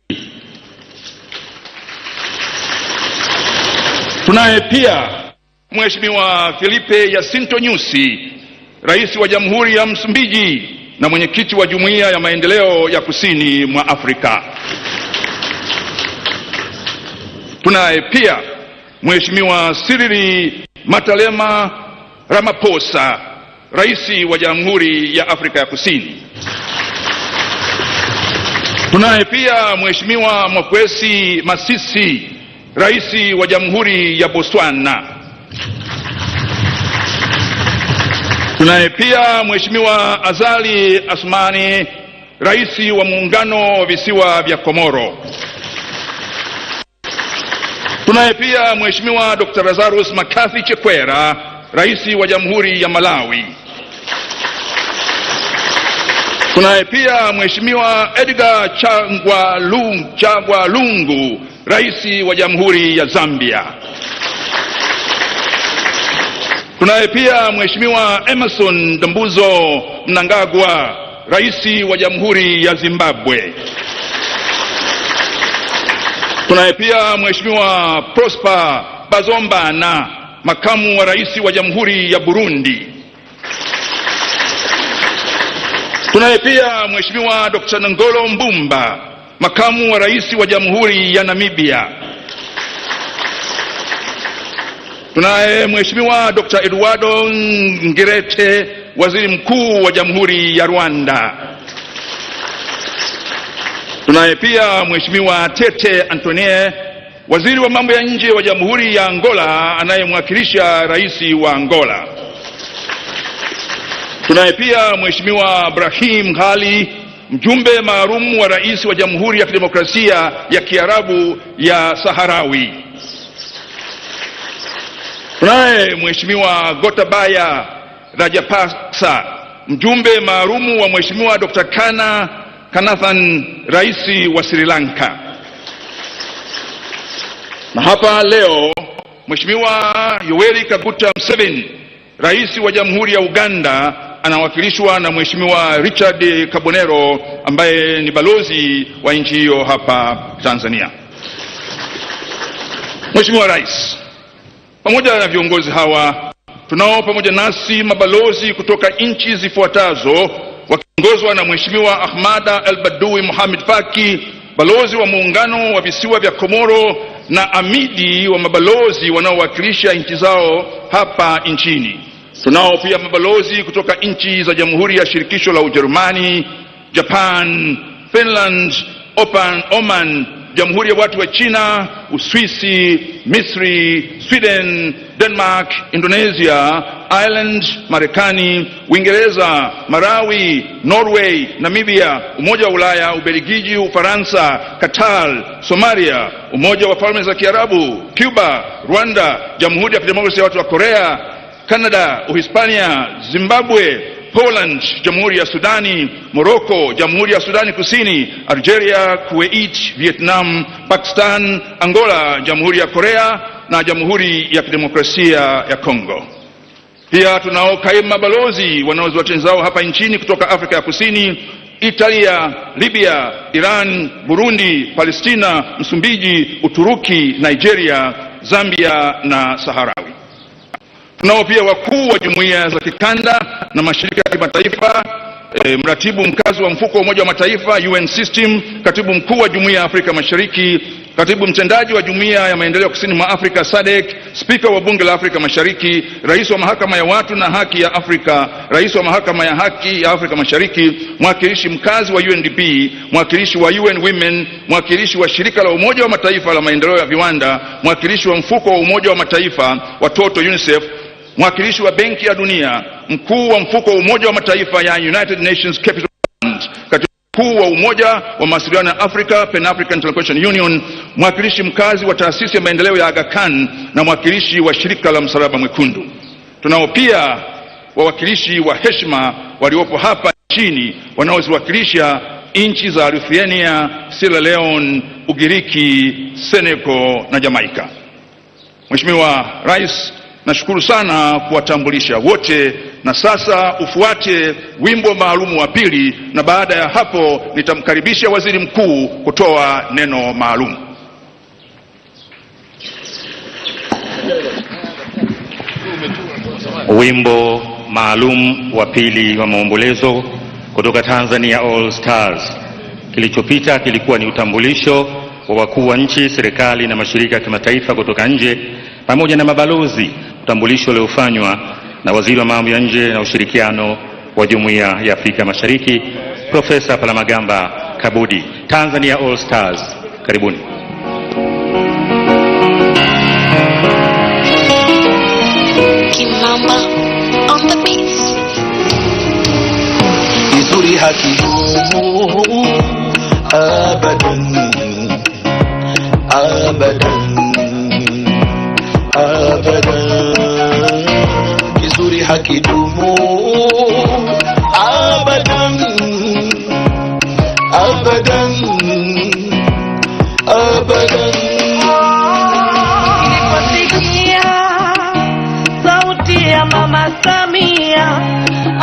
Tunaye pia Mheshimiwa Filipe Jacinto Nyusi, Rais wa Jamhuri ya Msumbiji na mwenyekiti wa Jumuiya ya Maendeleo ya Kusini mwa Afrika. Tunaye pia Mheshimiwa Cyril Matalema Ramaphosa, Rais wa Jamhuri ya Afrika ya Kusini. Tunaye pia Mheshimiwa Mokgweetsi Masisi, Rais wa Jamhuri ya Botswana. Tunaye pia Mheshimiwa Azali Asmani, Rais wa Muungano wa Visiwa vya Komoro. Tunaye pia Mheshimiwa Dr. Lazarus McCarthy Chakwera, Rais wa Jamhuri ya Malawi. Tunaye pia Mheshimiwa Edgar Chagwa Lungu, Rais wa Jamhuri ya Zambia. Tunaye pia Mheshimiwa Emerson Dambuzo Mnangagwa, Rais wa Jamhuri ya Zimbabwe. Tunaye pia Mheshimiwa Prosper Bazombana, Makamu wa Rais wa Jamhuri ya Burundi. Tunaye pia Mheshimiwa Dr. Nangolo Mbumba, Makamu wa Rais wa Jamhuri ya Namibia. Tunaye Mheshimiwa Dr. Eduardo Ngirente, Waziri Mkuu wa Jamhuri ya Rwanda. Tunaye pia Mheshimiwa Tete Antonie, Waziri wa Mambo ya Nje wa Jamhuri ya Angola anayemwakilisha Rais wa Angola. Tunaye pia Mheshimiwa Brahim Ghali, mjumbe maalum wa Rais wa Jamhuri ya Kidemokrasia ya Kiarabu ya Saharawi. Tunaye Mheshimiwa Gotabaya Rajapaksa, mjumbe maalum wa Mheshimiwa Dr. Kana Kanathan, Rais wa Sri Lanka. Na hapa leo Mheshimiwa Yoweri Kaguta Museveni, Rais wa Jamhuri ya Uganda, anawakilishwa na Mheshimiwa Richard Kabonero ambaye ni balozi wa nchi hiyo hapa Tanzania. Mheshimiwa Rais, pamoja na viongozi hawa, tunao pamoja nasi mabalozi kutoka nchi zifuatazo wakiongozwa na Mheshimiwa Ahmada El Badui Mohamed Faki, balozi wa Muungano wa Visiwa vya Komoro na amidi wa mabalozi wanaowakilisha nchi zao hapa nchini. Tunao pia mabalozi kutoka nchi za Jamhuri ya Shirikisho la Ujerumani, Japan, Finland, Oman, Jamhuri ya Watu wa China, Uswisi, Misri, Sweden, Denmark, Indonesia, Ireland, Marekani, Uingereza, Marawi, Norway, Namibia, Umoja wa Ulaya, Ubelgiji, Ufaransa, Qatar, Somalia, Umoja wa Falme za Kiarabu, Cuba, Rwanda, Jamhuri ya Kidemokrasia ya Watu wa Korea, Canada, Uhispania, Zimbabwe, Poland, Jamhuri ya Sudani, Morocco, Jamhuri ya Sudani Kusini, Algeria, Kuwait, Vietnam, Pakistan, Angola, Jamhuri ya Korea na Jamhuri ya Kidemokrasia ya Kongo. Pia tunao kaimu mabalozi wanaoziwakilisha zao hapa nchini kutoka Afrika ya Kusini, Italia, Libya, Iran, Burundi, Palestina, Msumbiji, Uturuki, Nigeria, Zambia na Saharawi. Tunao pia wakuu wa jumuiya za kikanda na mashirika ya kimataifa, mratibu mkazi wa mfuko wa Umoja wa Mataifa UN System, katibu mkuu wa Jumuiya ya Afrika Mashariki, katibu mtendaji wa Jumuiya ya Maendeleo Kusini mwa Afrika SADC, spika wa Bunge la Afrika Mashariki, rais wa Mahakama ya Watu na Haki ya Afrika, rais wa Mahakama ya Haki ya Afrika Mashariki, mwakilishi mkazi wa UNDP, mwakilishi wa UN Women, mwakilishi wa Shirika la Umoja wa Mataifa la Maendeleo ya Viwanda, mwakilishi wa Mfuko wa Umoja wa Mataifa Watoto UNICEF, mwakilishi wa Benki ya Dunia, mkuu wa Mfuko wa Umoja wa Mataifa ya United Nations Capital Fund, katibu mkuu wa Umoja wa Mawasiliano ya Afrika Pan African Telecommunication Union, mwakilishi mkazi wa Taasisi ya Maendeleo ya Aga Khan na mwakilishi wa Shirika la Msalaba Mwekundu. Tunao pia wawakilishi wa heshima waliopo hapa nchini wanaoziwakilisha nchi za Lithuania, Sierra Leone, Ugiriki, Senegal na Jamaica. Mheshimiwa Rais, nashukuru sana kuwatambulisha wote, na sasa ufuate wimbo maalumu wa pili, na baada ya hapo nitamkaribisha Waziri Mkuu kutoa neno maalum. Wimbo maalum wa pili wa maombolezo kutoka Tanzania All Stars. Kilichopita kilikuwa ni utambulisho wa wakuu wa nchi, serikali na mashirika ya kimataifa kutoka nje pamoja na mabalozi, utambulisho uliofanywa na Waziri wa Mambo ya Nje na Ushirikiano wa Jumuiya ya Afrika Mashariki, Profesa Palamagamba Kabudi. Tanzania All Stars, karibuni. Kimamba on the beat. Vizuri hakidumu abadan abadan abadan, kizuri hakidumu abadan abadan abadan. Niliposikia sauti ya Mama Samia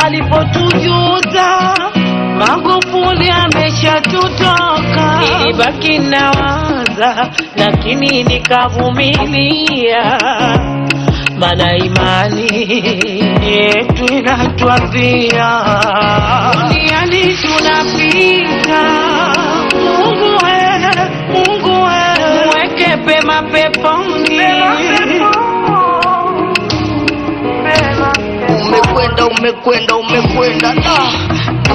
alipotujuza Magufuli ameshatutoka, nilibaki nawaza, lakini nikavumilia, maana imani yetu inatuambia duniani tunapita. Mungu we, Mungu we, mweke pema peponi. Umekwenda, umekwenda, umekwenda na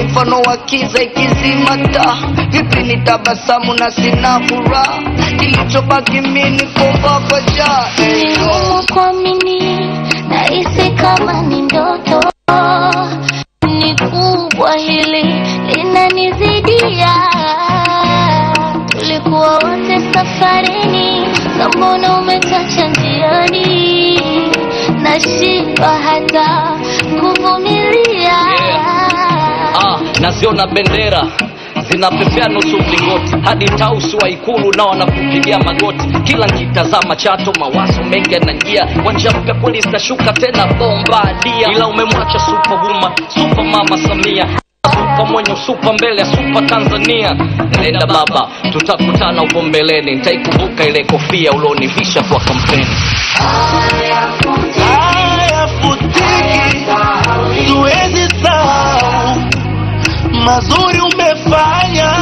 mfano wa kiza ikizima taa. Vipi nitabasamu na sina furaha, kilichobaki mimi ni kuomba kwa Jah. Ni ngumu kuamini, nahisi kama ni ndoto, ni kubwa hili linanizidia. Tulikuwa wote safarini, mbona umetacha njiani? Nashindwa hata kuvumilia. Naziona bendera zinapepea nusu mlingoti, hadi tausi wa Ikulu nao wanakupigia magoti. Kila nikitazama Chato mawazo mengi yanajia, wanja mpya kweli zitashuka tena bombardia. Ila umemwacha superwoman, super mama Samia, super mwenye super mbele ya super Tanzania. Nenda baba, tutakutana huko mbeleni, nitaikumbuka ile kofia ulionivisha kwa kampeni. Hayafutiki, tuwezi sahau mazuri umefanya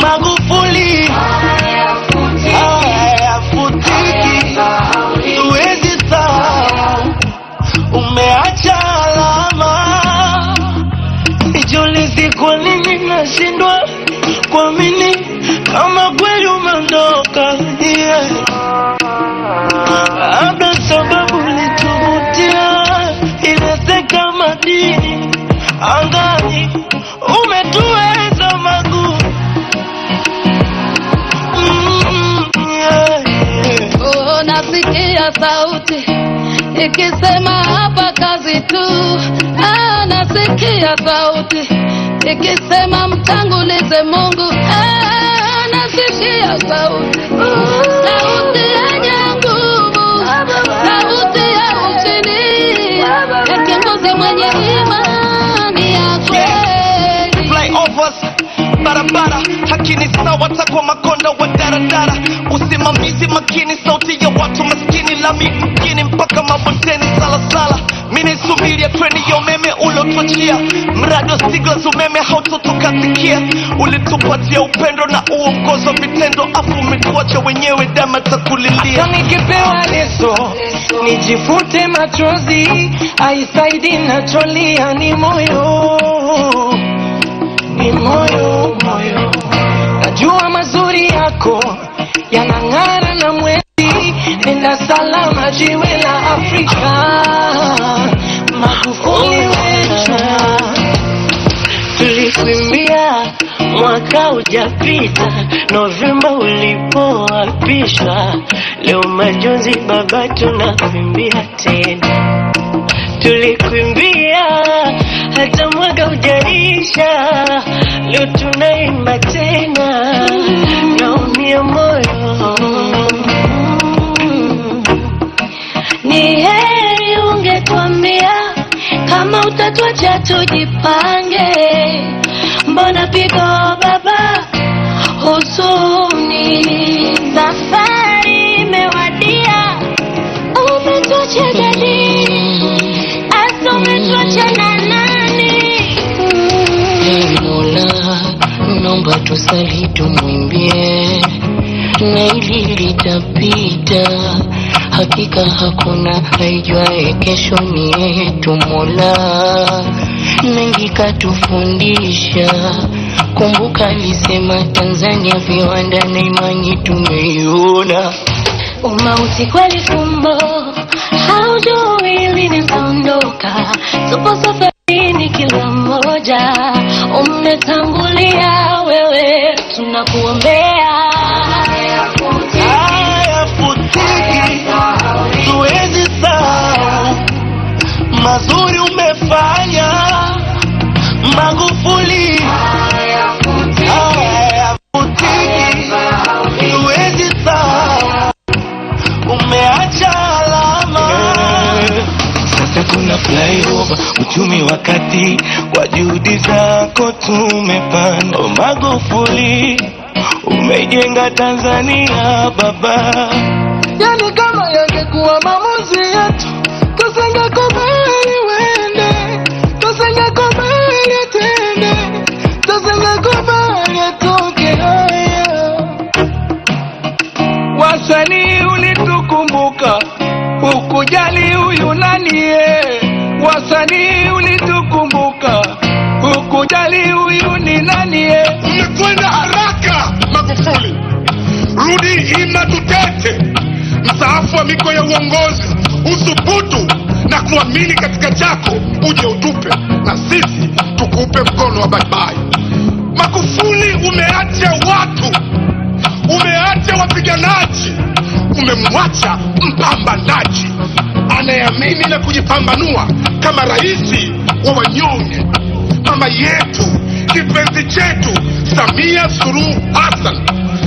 Magufuli. Hayafutiki, tuwezi sahau umeacha alama. Sijiulizi kwa nini nashindwa kuamini kama kweli umeondoka. Yeah. Labda sababu ulituvutia ileseka madini angani, umetuweza Magu. Yeah, yeah. Oh, nasikia sauti ikisema hapa kazi tu. Ah, nasikia sauti ikisema mtangulize Mungu. Ah, nasikia sauti, sauti yenye nguvu, sauti ya ushindi, ya kiongozi mwenye imani ya kweli. Flyovers, barabara, haki ni sawa takwa makonda wa daradara, usimamizi makini, sauti ya watu maskini, lami mjini mpaka mabondeni, salasala mimi subiria treni ya umeme uliotuachia, mradi wa Stiglas umeme hautotukatikia, ulitupatia upendo na uongozi wa vitendo, afu umetuacha wenyewe dama takulilia. Hata nikipewa leso nijifute machozi, aisaidi nacholia ni moyo, ni moyo, moyo. Najua mazuri yako yanang'ara na mwezi, nenda salama jiwe la Afrika, Magufuli wetu. Tulikuimbia mwaka hujapita, Novemba ulipoapishwa, leo majonzi baba tunakuimbia tena. Tulikuimbia hata mwaka hujaisha. Umeisha, leo tunaimba tena, naumia moyo. Ni heri ungetuambia kama utatuacha tujipange. Mbona pigo baba huzuni, safari imewadia, umetuacha jadi, asa umetuacha na nani? Mola, naomba tusali tumwimbie, na hili litapita, hakika hakuna aijuaye kesho ni yetu. Mola, mengi katufundisha, kumbuka alisema Tanzania viwanda na imani tumeiona. Umauti kweli fumbo, haujui lini utaondoka. Tupo safarini kila mmoja, umetangulia wewe, tunakuombea. Hayafutiki, tuwezi sahau mazuri umefanya Magufuli. Hayafutiki, tuwezi sahau, umeacha alama. Sasa kuna flyover, uchumi wa kati, kwa juhudi zako tumepanda. Oh, Magufuli, umeijenga Tanzania baba. Yani kama yangekuwa maamuzi yetu, tusingekubali wende, tusingekubali atende, tusingekubali atoke. Haya Wasanii ulitukumbuka, hukujali huyu nani? Wasanii ulitukumbuka, hukujali huyu ni nani? Umekwenda haraka Magufuli, rudi ima tutete. Mstaafu wa miko ya uongozi, uthubutu na kuamini katika chako, uje utupe na sisi tukupe mkono wa bye bye. Magufuli, umeacha watu, umeacha wapiganaji, umemwacha mpambanaji anayeamini na kujipambanua kama rais wa wanyonge, mama yetu, kipenzi chetu Samia Suluhu Hassan.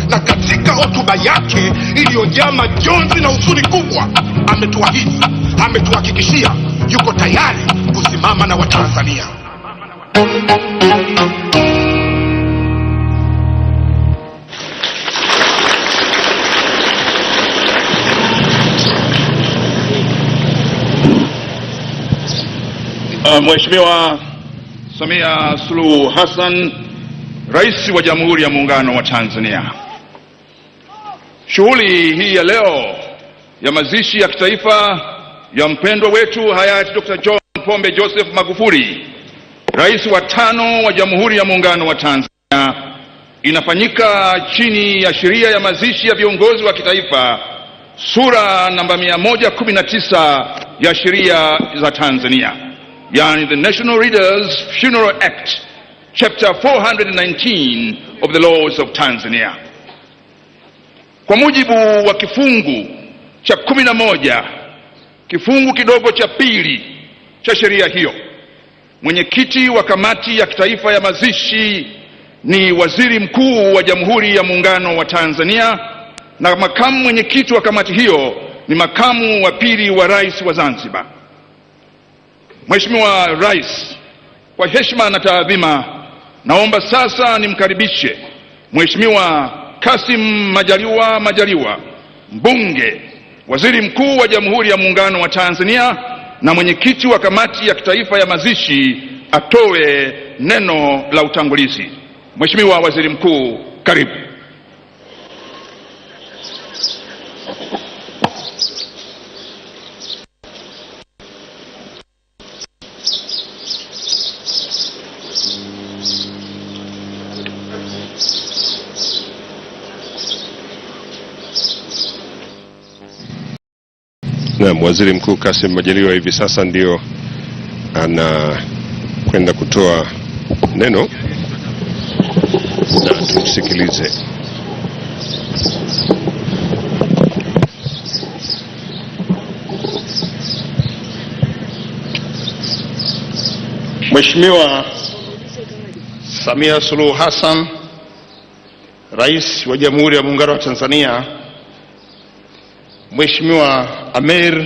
Na katika hotuba yake iliyojaa majonzi na huzuni kubwa, ametuahidi, ametuhakikishia yuko tayari kusimama na Watanzania. Mheshimiwa Samia Suluhu Hassan, Rais wa Jamhuri ya Muungano wa Tanzania. Shughuli hii ya leo ya mazishi ya kitaifa ya mpendwa wetu hayati Dr. John Pombe Joseph Magufuli, Rais wa tano wa Jamhuri ya Muungano wa Tanzania, inafanyika chini ya sheria ya mazishi ya viongozi wa kitaifa sura namba 119 ya sheria za Tanzania, yani the National Leaders Funeral Act, chapter 419 of the laws of Tanzania. Kwa mujibu wa kifungu cha 11 kifungu kidogo cha pili cha sheria hiyo, mwenyekiti wa kamati ya kitaifa ya mazishi ni Waziri Mkuu wa Jamhuri ya Muungano wa Tanzania, na makamu mwenyekiti wa kamati hiyo ni makamu wa pili wa rais wa Zanzibar. Mheshimiwa Rais, kwa heshima na taadhima, naomba sasa nimkaribishe Mheshimiwa Kassim Majaliwa Majaliwa, mbunge, Waziri Mkuu wa Jamhuri ya Muungano wa Tanzania na mwenyekiti wa kamati ya kitaifa ya mazishi, atoe neno la utangulizi. Mheshimiwa Waziri Mkuu, karibu. Naam, Waziri Mkuu Kassim Majaliwa hivi sasa ndio anakwenda kutoa neno na tumsikilize. Mheshimiwa Samia Suluhu Hassan, Rais wa Jamhuri ya Muungano wa Tanzania, Mheshimiwa Ameir,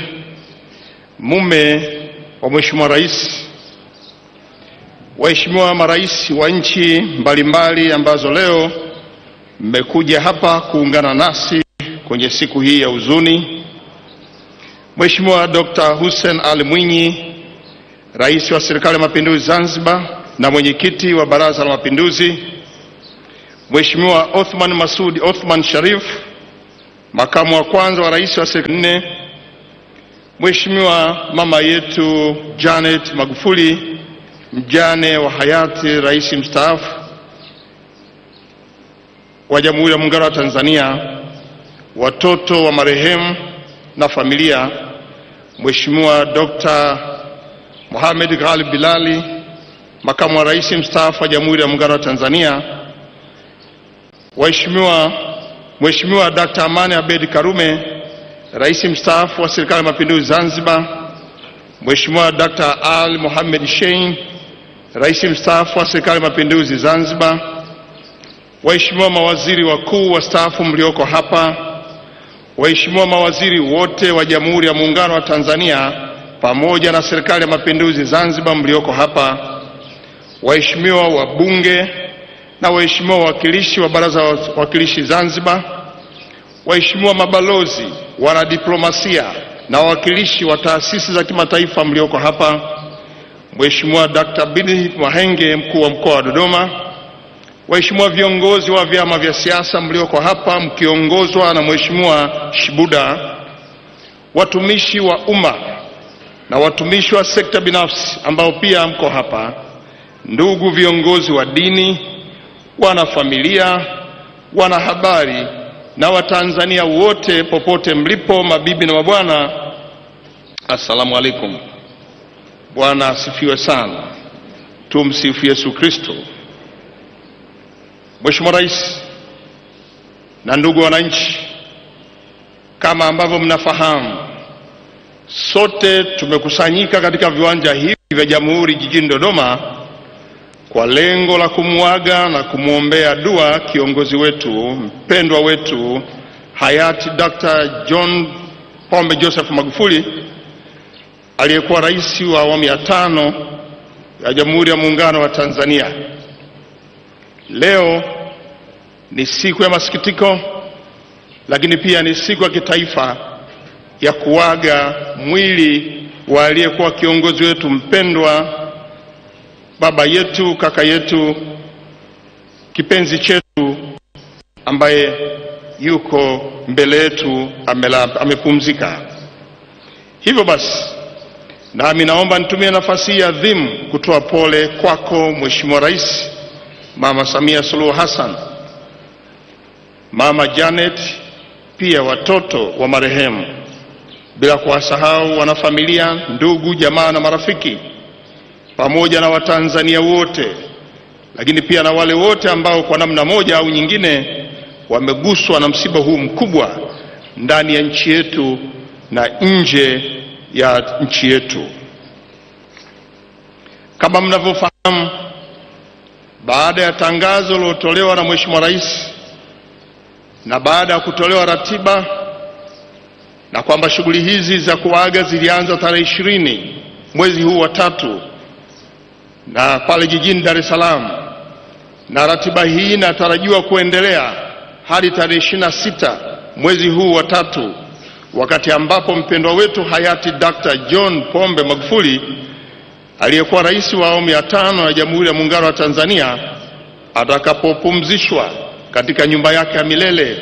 mume wa Mheshimiwa Rais, waheshimiwa marais wa nchi mbalimbali ambazo leo mmekuja hapa kuungana nasi kwenye siku hii ya huzuni, Mheshimiwa Dr. Hussein Ali Mwinyi, Rais wa Serikali ya Mapinduzi Zanzibar na Mwenyekiti wa Baraza la Mapinduzi, Mheshimiwa Othman Masoud Othman Sharif, Makamu wa Kwanza wa Rais wa Serikali nne, Mheshimiwa mama yetu Janet Magufuli, mjane wa hayati Rais mstaafu wa Jamhuri ya Muungano wa Tanzania, watoto wa marehemu na familia, Mheshimiwa Dr. Mohamed Ghalib Bilali, Makamu wa Rais mstaafu wa Jamhuri ya Muungano wa Tanzania, Mheshimiwa Dr. Amani Abedi Karume, Rais mstaafu wa Serikali ya Mapinduzi Zanzibar, Mheshimiwa Dr. Ali Mohamed Shein, Rais mstaafu wa Serikali ya Mapinduzi Zanzibar, waheshimiwa mawaziri wakuu wastaafu mlioko hapa, waheshimiwa mawaziri wote wa Jamhuri ya Muungano wa Tanzania pamoja na Serikali ya Mapinduzi Zanzibar mlioko hapa, waheshimiwa wabunge na waheshimiwa wawakilishi wa Baraza la Wawakilishi Zanzibar, waheshimiwa mabalozi, wanadiplomasia na wawakilishi wa taasisi za kimataifa mlioko hapa, Mheshimiwa Dr. Bini Mahenge, mkuu wa mkoa wa Dodoma, waheshimiwa viongozi wa vyama vya siasa mlioko hapa mkiongozwa na Mheshimiwa Shibuda, watumishi wa umma na watumishi wa sekta binafsi ambao pia mko hapa, ndugu viongozi wa dini, wanafamilia, wanahabari na Watanzania wote popote mlipo, mabibi na mabwana, assalamu alaikum. Bwana asifiwe sana. Tumsifu Yesu Kristo. Mheshimiwa Rais na ndugu wananchi, kama ambavyo mnafahamu, sote tumekusanyika katika viwanja hivi vya Jamhuri jijini Dodoma kwa lengo la kumuaga na kumwombea dua kiongozi wetu mpendwa wetu hayati Dr. John Pombe Joseph Magufuli aliyekuwa rais wa awamu ya 5 ya Jamhuri ya Muungano wa Tanzania. Leo ni siku ya masikitiko, lakini pia ni siku ya kitaifa ya kuaga mwili wa aliyekuwa kiongozi wetu mpendwa, baba yetu, kaka yetu, kipenzi chetu, ambaye yuko mbele yetu amepumzika. Hivyo basi, nami naomba nitumie nafasi hii adhimu kutoa pole kwako Mheshimiwa Rais Mama Samia Suluhu Hassan, Mama Janet, pia watoto wa marehemu, bila kuwasahau wanafamilia, ndugu, jamaa na marafiki, pamoja na Watanzania wote, lakini pia na wale wote ambao kwa namna moja au nyingine wameguswa na msiba huu mkubwa ndani ya nchi yetu na nje ya nchi yetu. Kama mnavyofahamu, baada ya tangazo lilotolewa na Mheshimiwa Rais na baada ya kutolewa ratiba na kwamba shughuli hizi za kuaga zilianza tarehe 20 mwezi huu wa 3 na pale jijini Dar es Salaam, na ratiba hii inatarajiwa kuendelea hadi tarehe 26 mwezi huu wa 3, wakati ambapo mpendwa wetu hayati Dr. John Pombe Magufuli aliyekuwa rais wa awamu ya 5 ya Jamhuri ya Muungano wa Tanzania atakapopumzishwa katika nyumba yake ya milele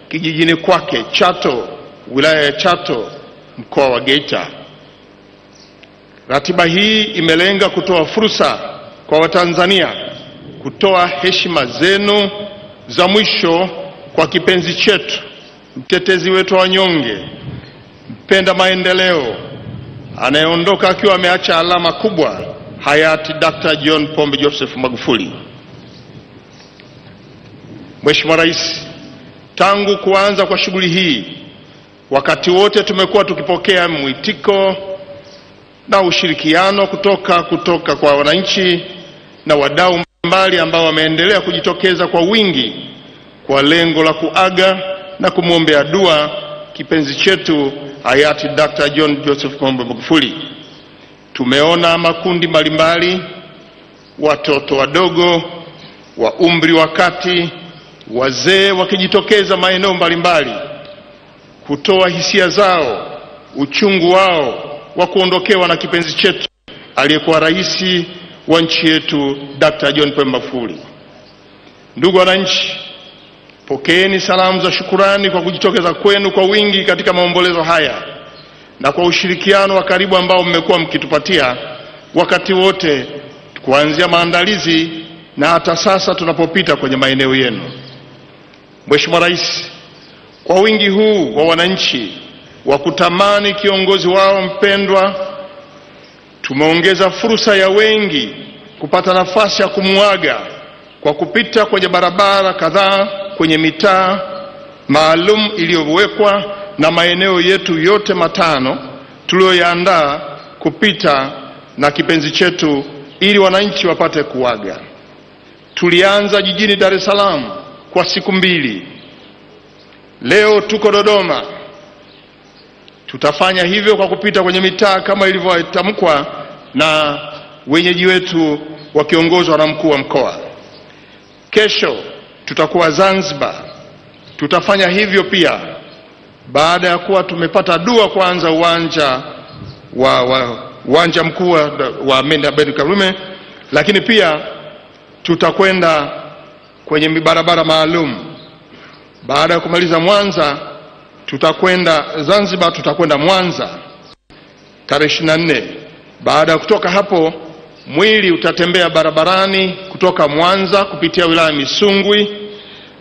kijijini kwake Chato, wilaya ya Chato, mkoa wa Geita. Ratiba hii imelenga kutoa fursa kwa Watanzania kutoa heshima zenu za mwisho kwa kipenzi chetu, mtetezi wetu wa wanyonge, mpenda maendeleo, anayeondoka akiwa ameacha alama kubwa, hayati Dr. John Pombe Joseph Magufuli. Mheshimiwa Rais, tangu kuanza kwa shughuli hii, wakati wote tumekuwa tukipokea mwitiko na ushirikiano kutoka kwa wananchi na wadau mbalimbali ambao wameendelea kujitokeza kwa wingi kwa lengo la kuaga na kumwombea dua kipenzi chetu hayati Dr. John Joseph Pombe Magufuli. Tumeona makundi mbalimbali, watoto wadogo, wa umri wa kati, wazee wakijitokeza maeneo mbalimbali kutoa hisia zao, uchungu wao wa kuondokewa na kipenzi chetu aliyekuwa rais wa nchi yetu Dr. John Pombe Magufuli. Ndugu wananchi, pokeeni salamu za shukurani kwa kujitokeza kwenu kwa wingi katika maombolezo haya na kwa ushirikiano wa karibu ambao mmekuwa mkitupatia wakati wote kuanzia maandalizi na hata sasa tunapopita kwenye maeneo yenu. Mheshimiwa Rais, kwa wingi huu wa wananchi wa kutamani kiongozi wao mpendwa, tumeongeza fursa ya wengi kupata nafasi ya kumuaga kwa kupita kwenye barabara kadhaa kwenye mitaa maalum iliyowekwa na maeneo yetu yote 5 tuliyoyaandaa kupita na kipenzi chetu ili wananchi wapate kuaga. Tulianza jijini Dar es Salaam kwa siku 2. Leo tuko Dodoma. Tutafanya hivyo kwa kupita kwenye mitaa kama ilivyotamkwa na wenyeji wetu wakiongozwa na mkuu wa mkoa. Kesho tutakuwa Zanzibar. Tutafanya hivyo pia baada ya kuwa tumepata dua kwanza uwanja wa uwanja mkuu wa Abeid Karume, lakini pia tutakwenda kwenye barabara maalum. Baada ya kumaliza Mwanza tutakwenda Zanzibar, tutakwenda Mwanza tarehe 24. Baada ya kutoka hapo mwili utatembea barabarani kutoka Mwanza kupitia wilaya Misungwi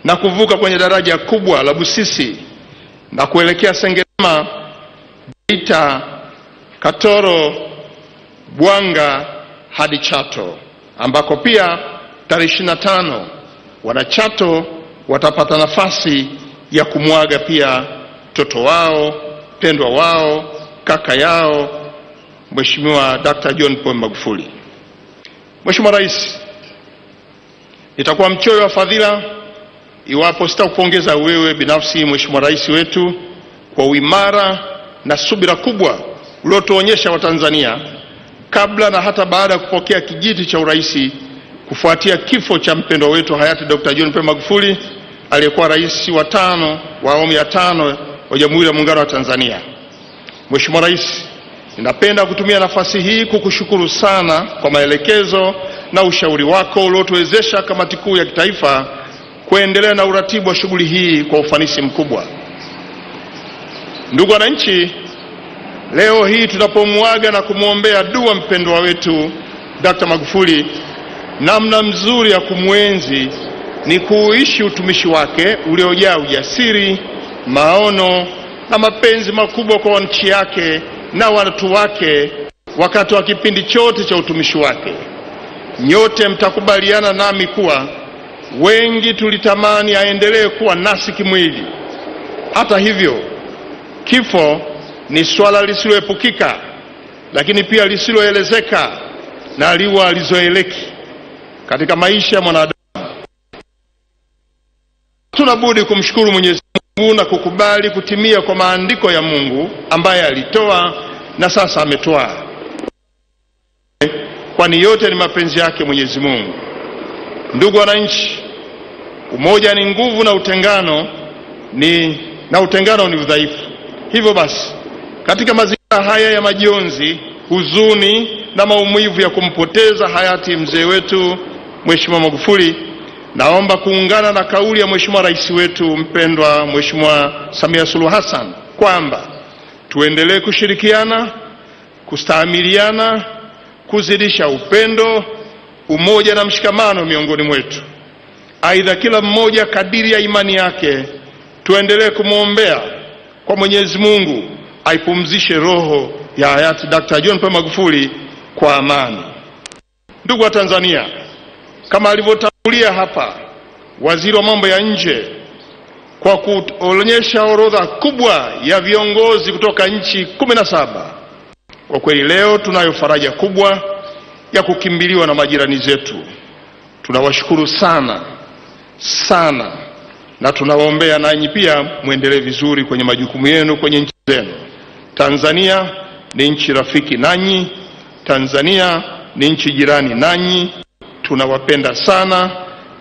na kuvuka kwenye daraja kubwa la Busisi na kuelekea Sengerema, Geita, Katoro, Bwanga hadi Chato, ambako pia tarehe 25 wanachato watapata nafasi ya kumwaga pia mtoto wao, pendwa wao, kaka yao Mheshimiwa Dr. John Pombe Magufuli. Mheshimiwa Rais, nitakuwa mchoyo wa fadhila iwapo sitakupongeza wewe binafsi Mheshimiwa Rais wetu kwa uimara na subira kubwa uliotuonyesha Watanzania kabla na hata baada ya kupokea kijiti cha urais kufuatia kifo cha mpendwa wetu hayati Dr. John Pombe Magufuli aliyekuwa rais wa 5 wa awamu ya 5 wa Jamhuri ya Muungano wa Tanzania. Mheshimiwa Rais, ninapenda kutumia nafasi hii kukushukuru sana kwa maelekezo na ushauri wako uliotuwezesha Kamati Kuu ya Kitaifa kuendelea na uratibu wa shughuli hii kwa ufanisi mkubwa. Ndugu wananchi, leo hii tunapomuaga na kumwombea dua mpendwa wetu Dr. Magufuli, namna mzuri ya kumwenzi ni kuishi utumishi wake uliojaa ujasiri, maono na mapenzi makubwa kwa nchi yake na watu wake wakati wa kipindi chote cha utumishi wake. Nyote mtakubaliana nami kuwa wengi tulitamani aendelee kuwa nasi kimwili. Hata hivyo, kifo ni swala lisiloepukika, lakini pia lisiloelezeka na liwa lizoeleki katika maisha ya mwanadamu. Tunabudi kumshukuru Mwenyezi Mungu na kukubali kutimia kwa maandiko ya Mungu ambaye alitoa na sasa ametoa, kwani yote ni mapenzi yake Mwenyezi Mungu. Ndugu wananchi, umoja ni nguvu na utengano ni udhaifu. Hivyo basi, katika mazingira haya ya majonzi, huzuni na maumivu ya kumpoteza hayati mzee wetu Mheshimiwa Magufuli, naomba kuungana na kauli ya Mheshimiwa Rais wetu mpendwa Mheshimiwa Samia Suluhu Hassan kwamba tuendelee kushirikiana, kustahimiliana, kuzidisha upendo, umoja na mshikamano miongoni mwetu. Aidha, kila mmoja kadiri ya imani yake tuendelee kumwombea kwa Mwenyezi Mungu aipumzishe roho ya hayati Dr. John Pombe Magufuli kwa amani. Ndugu wa Tanzania, kama alivyotangulia hapa Waziri wa Mambo ya Nje kwa kuonyesha orodha kubwa ya viongozi kutoka nchi 17, kwa kweli leo tunayo faraja kubwa ya kukimbiliwa na majirani zetu. Tunawashukuru sana sana na tunawaombea nanyi pia muendelee vizuri kwenye majukumu yenu kwenye nchi zenu. Tanzania ni nchi rafiki nanyi, Tanzania ni nchi jirani nanyi, tunawapenda sana,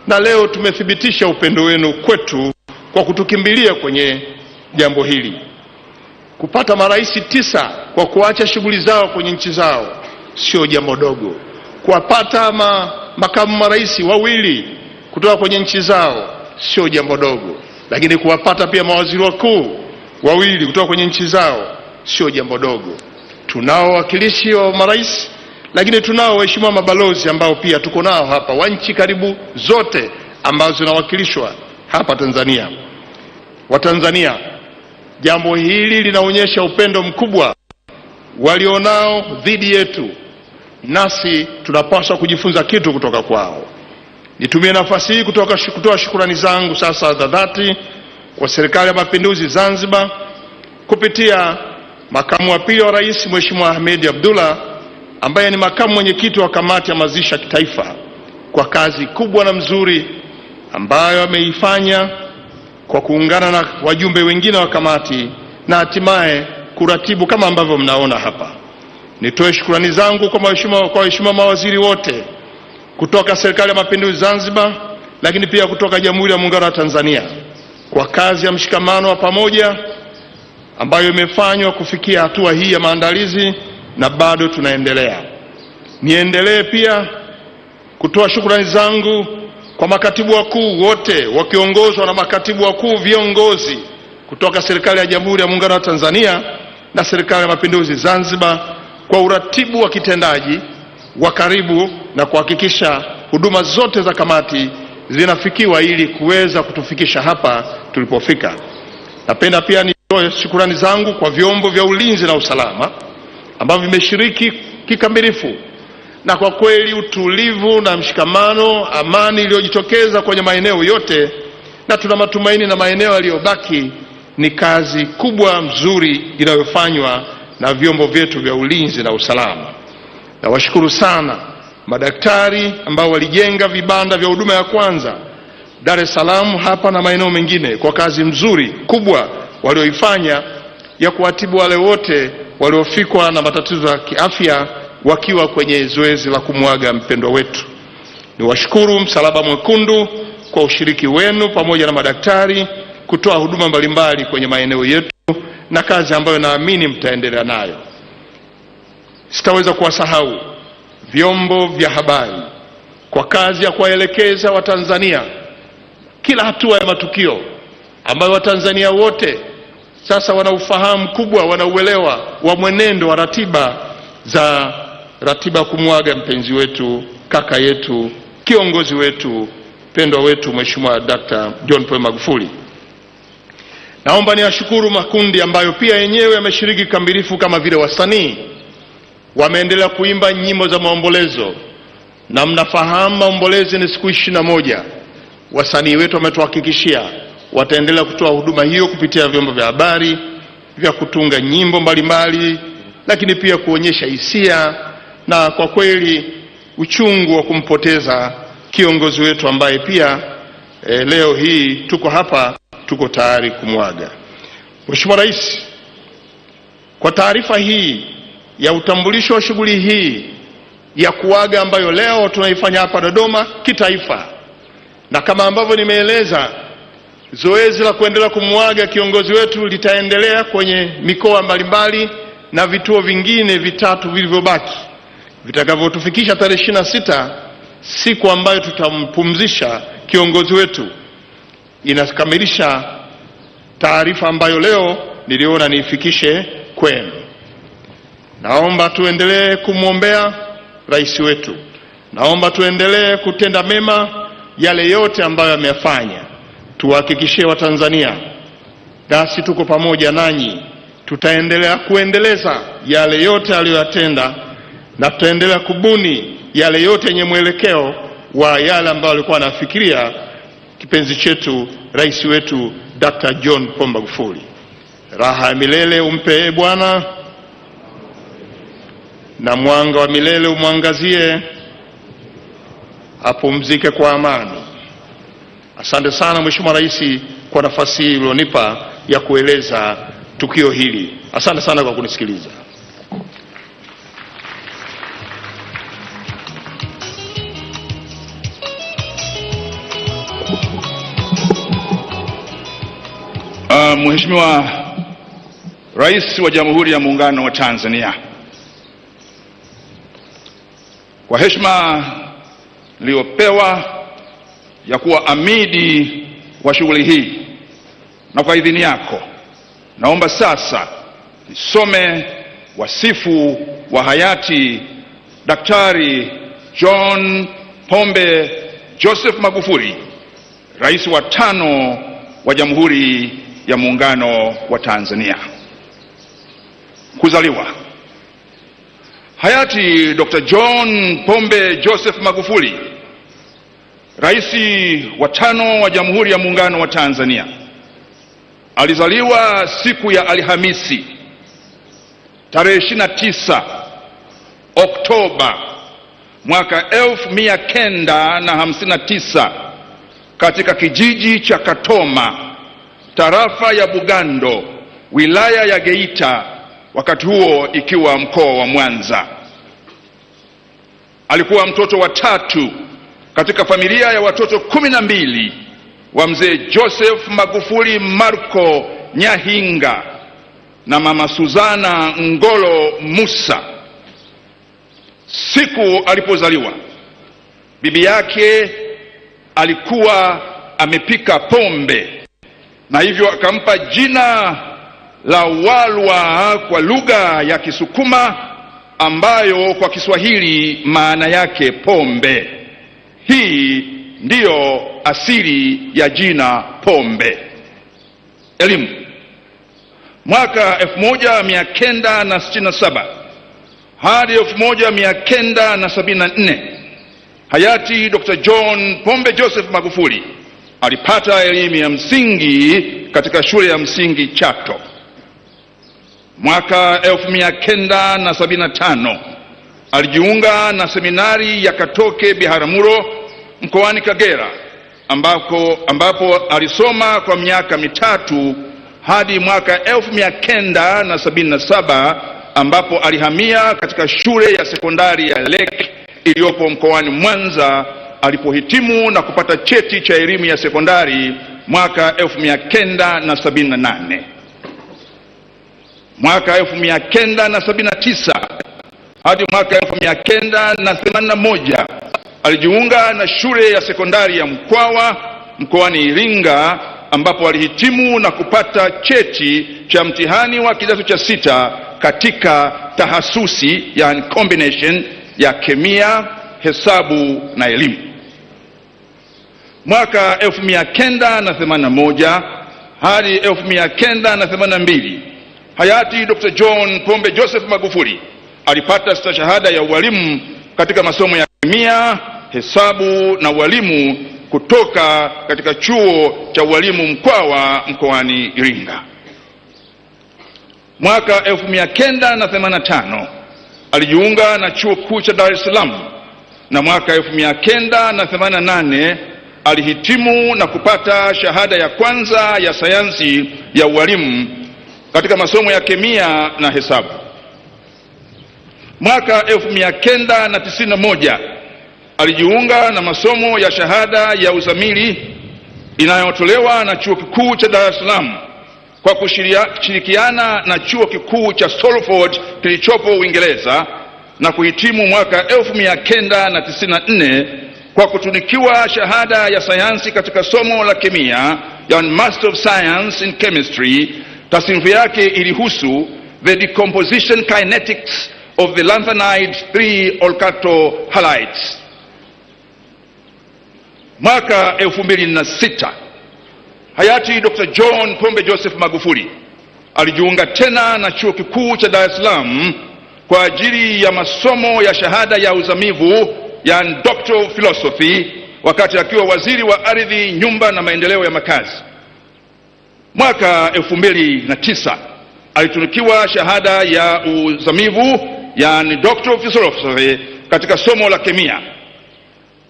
na leo tumethibitisha upendo wenu kwetu kwa kutukimbilia kwenye jambo hili. Kupata marais 9 kwa kuacha shughuli zao kwenye nchi zao sio jambo dogo. Kuwapata makamu marais 2 kutoka kwenye nchi zao sio jambo dogo, lakini kuwapata pia mawaziri wakuu 2 kutoka kwenye nchi zao sio jambo dogo. Tunao wawakilishi wa marais, lakini tunao waheshimiwa mabalozi ambao pia tuko nao hapa wa nchi karibu zote ambazo zinawakilishwa hapa Tanzania. Watanzania, jambo hili linaonyesha upendo mkubwa walionao dhidi yetu, nasi tunapaswa kujifunza kitu kutoka kwao. Nitumie nafasi hii kutoa shukrani zangu sasa za dhati kwa Serikali ya Mapinduzi Zanzibar kupitia makamu wa pili wa rais Mheshimiwa Ahmed Abdullah ambaye ni makamu mwenyekiti wa kamati ya mazishi ya kitaifa kwa kazi kubwa na mzuri ambayo ameifanya kwa kuungana na wajumbe wengine wa kamati na hatimaye kuratibu kama ambavyo mnaona hapa. Nitoe shukrani zangu kwa waheshimiwa mawaziri wote kutoka Serikali ya Mapinduzi Zanzibar, lakini pia kutoka Jamhuri ya Muungano wa Tanzania kwa kazi ya mshikamano wa pamoja ambayo imefanywa kufikia hatua hii ya maandalizi na bado tunaendelea. Niendelee pia kutoa shukrani zangu kwa makatibu wakuu wote wakiongozwa na makatibu wakuu viongozi kutoka Serikali ya Jamhuri ya Muungano wa Tanzania na Serikali ya Mapinduzi Zanzibar kwa uratibu wa kitendaji wa karibu na kuhakikisha huduma zote za kamati zinafikiwa ili kuweza kutufikisha hapa tulipofika. Napenda pia nitoe shukrani zangu kwa vyombo vya ulinzi na usalama ambavyo vimeshiriki kikamilifu, na kwa kweli utulivu na mshikamano, amani iliyojitokeza kwenye maeneo yote, na tuna matumaini na maeneo yaliyobaki ni kazi kubwa mzuri inayofanywa na vyombo vyetu vya ulinzi na usalama. Nawashukuru sana madaktari ambao walijenga vibanda vya huduma ya kwanza Dar es Salaam hapa na maeneo mengine kwa kazi mzuri kubwa walioifanya ya kuwatibu wale wote waliofikwa na matatizo ya kiafya wakiwa kwenye zoezi la kumwaga mpendwa wetu. Niwashukuru Msalaba Mwekundu kwa ushiriki wenu pamoja na madaktari kutoa huduma mbalimbali kwenye maeneo yetu na kazi ambayo naamini mtaendelea nayo. Sitaweza kuwasahau vyombo vya habari kwa kazi ya kuwaelekeza Watanzania kila hatua ya matukio ambayo Watanzania wote sasa wana ufahamu kubwa, wanauelewa wa mwenendo wa ratiba kumwaga mpenzi wetu, kaka yetu, kiongozi wetu, pendwa wetu Mheshimiwa Dr. John Pombe Magufuli. Naomba niwashukuru makundi ambayo pia yenyewe yameshiriki kikamilifu kama vile wasanii wameendelea kuimba nyimbo za maombolezo, na mnafahamu maombolezo ni siku 21. Wasanii wetu wametuhakikishia wataendelea kutoa huduma hiyo kupitia vyombo vya habari vya kutunga nyimbo mbalimbali, lakini pia kuonyesha hisia na kwa kweli uchungu wa kumpoteza kiongozi wetu ambaye pia leo hii tuko hapa, tuko tayari kumwaga. Mheshimiwa Rais, kwa taarifa hii ya utambulisho wa shughuli hii ya kuaga ambayo leo tunaifanya hapa Dodoma kitaifa, na kama ambavyo nimeeleza, zoezi la kuendelea kumwaga kiongozi wetu litaendelea kwenye mikoa mbalimbali na vituo vingine vitatu vilivyobaki vitakavyotufikisha tarehe 26, siku ambayo tutampumzisha kiongozi wetu. Inakamilisha taarifa ambayo leo niliona niifikishe kwenu. Naomba tuendelee kumwombea rais wetu. Naomba tuendelee kutenda mema yale yote ambayo ameyafanya. Tuhakikishie Watanzania nasi tuko pamoja nanyi, tutaendelea kuendeleza yale yote aliyoyatenda na tutaendelea kubuni yale yote yenye mwelekeo wa yale ambayo alikuwa anafikiria kipenzi chetu rais wetu Dr. John Pombe Magufuli. Raha ya milele umpe Bwana, na mwanga wa milele umwangazie. apumzike kwa amani. Asante sana Mheshimiwa Rais kwa nafasi hii ulionipa ya kueleza tukio hili. Asante sana kwa kunisikiliza. Mheshimiwa Rais wa Jamhuri ya Muungano wa Tanzania, kwa heshima niliyopewa ya kuwa amidi wa shughuli hii na kwa idhini yako, naomba sasa nisome wasifu wa hayati Daktari John Pombe Joseph Magufuli, Rais wa 5 wa Jamhuri ya Muungano wa Tanzania. Kuzaliwa. Hayati Dr. John Pombe Joseph Magufuli, Rais wa 5 wa Jamhuri ya Muungano wa Tanzania, alizaliwa siku ya Alhamisi tarehe 29 Oktoba mwaka 1959 katika kijiji cha Katoma, tarafa ya Bugando, wilaya ya Geita, wakati huo ikiwa mkoa wa Mwanza. Alikuwa mtoto wa 3 katika familia ya watoto 12 wa mzee Joseph Magufuli Marco Nyahinga na mama Suzana Ngolo Musa. Siku alipozaliwa, bibi yake alikuwa amepika pombe na hivyo akampa jina la Walwa kwa lugha ya Kisukuma, ambayo kwa Kiswahili maana yake pombe. Hii ndiyo asili ya jina pombe. Elimu. Mwaka 1967 hadi 1974 hayati Dr. John Pombe Joseph Magufuli alipata elimu ya msingi katika shule ya msingi Chato. Mwaka 1975 alijiunga na seminari ya Katoke Biharamulo mkoani Kagera, ambapo alisoma kwa miaka 3 hadi mwaka 1977 ambapo alihamia katika shule ya sekondari ya Lake iliyopo mkoani Mwanza alipohitimu na kupata cheti cha elimu ya sekondari mwaka 1978. Mwaka 1979 hadi mwaka 1981 alijiunga na shule ya sekondari ya Mkwawa mkoani Iringa, ambapo alihitimu na kupata cheti cha mtihani wa kidato cha 6 katika tahasusi, yani combination ya kemia, hesabu na elimu. Mwaka 1981 hadi 1982 hayati Dr. John Pombe Joseph Magufuli alipata stashahada ya ualimu katika masomo ya kemia, hesabu na ualimu kutoka katika chuo cha ualimu Mkwawa mkoani Iringa. Mwaka 1985 alijiunga na chuo kikuu cha Dar es Salaam na mwaka 1988 alihitimu na kupata shahada ya kwanza ya sayansi ya ualimu katika masomo ya kemia na hesabu. Mwaka 1991 alijiunga na masomo ya shahada ya uzamili inayotolewa na chuo kikuu cha Dar es Salaam kwa kushirikiana na chuo kikuu cha Salford kilichopo Uingereza na kuhitimu mwaka 1994 kwa kutunikiwa shahada ya sayansi katika somo la kemia, yani Master of Science in Chemistry. Tasnifu yake ilihusu the decomposition kinetics of the lanthanide 3 alkatohalides. Mwaka 2006 hayati Dr. John Pombe Joseph Magufuli alijiunga tena na chuo kikuu cha Dar es Salaam kwa ajili ya masomo ya shahada ya uzamivu, yani Doctor of Philosophy, wakati akiwa waziri wa ardhi, nyumba na maendeleo ya makazi. Mwaka 2009 alitunukiwa shahada ya uzamivu, yani Doctor of Philosophy, katika somo la kemia.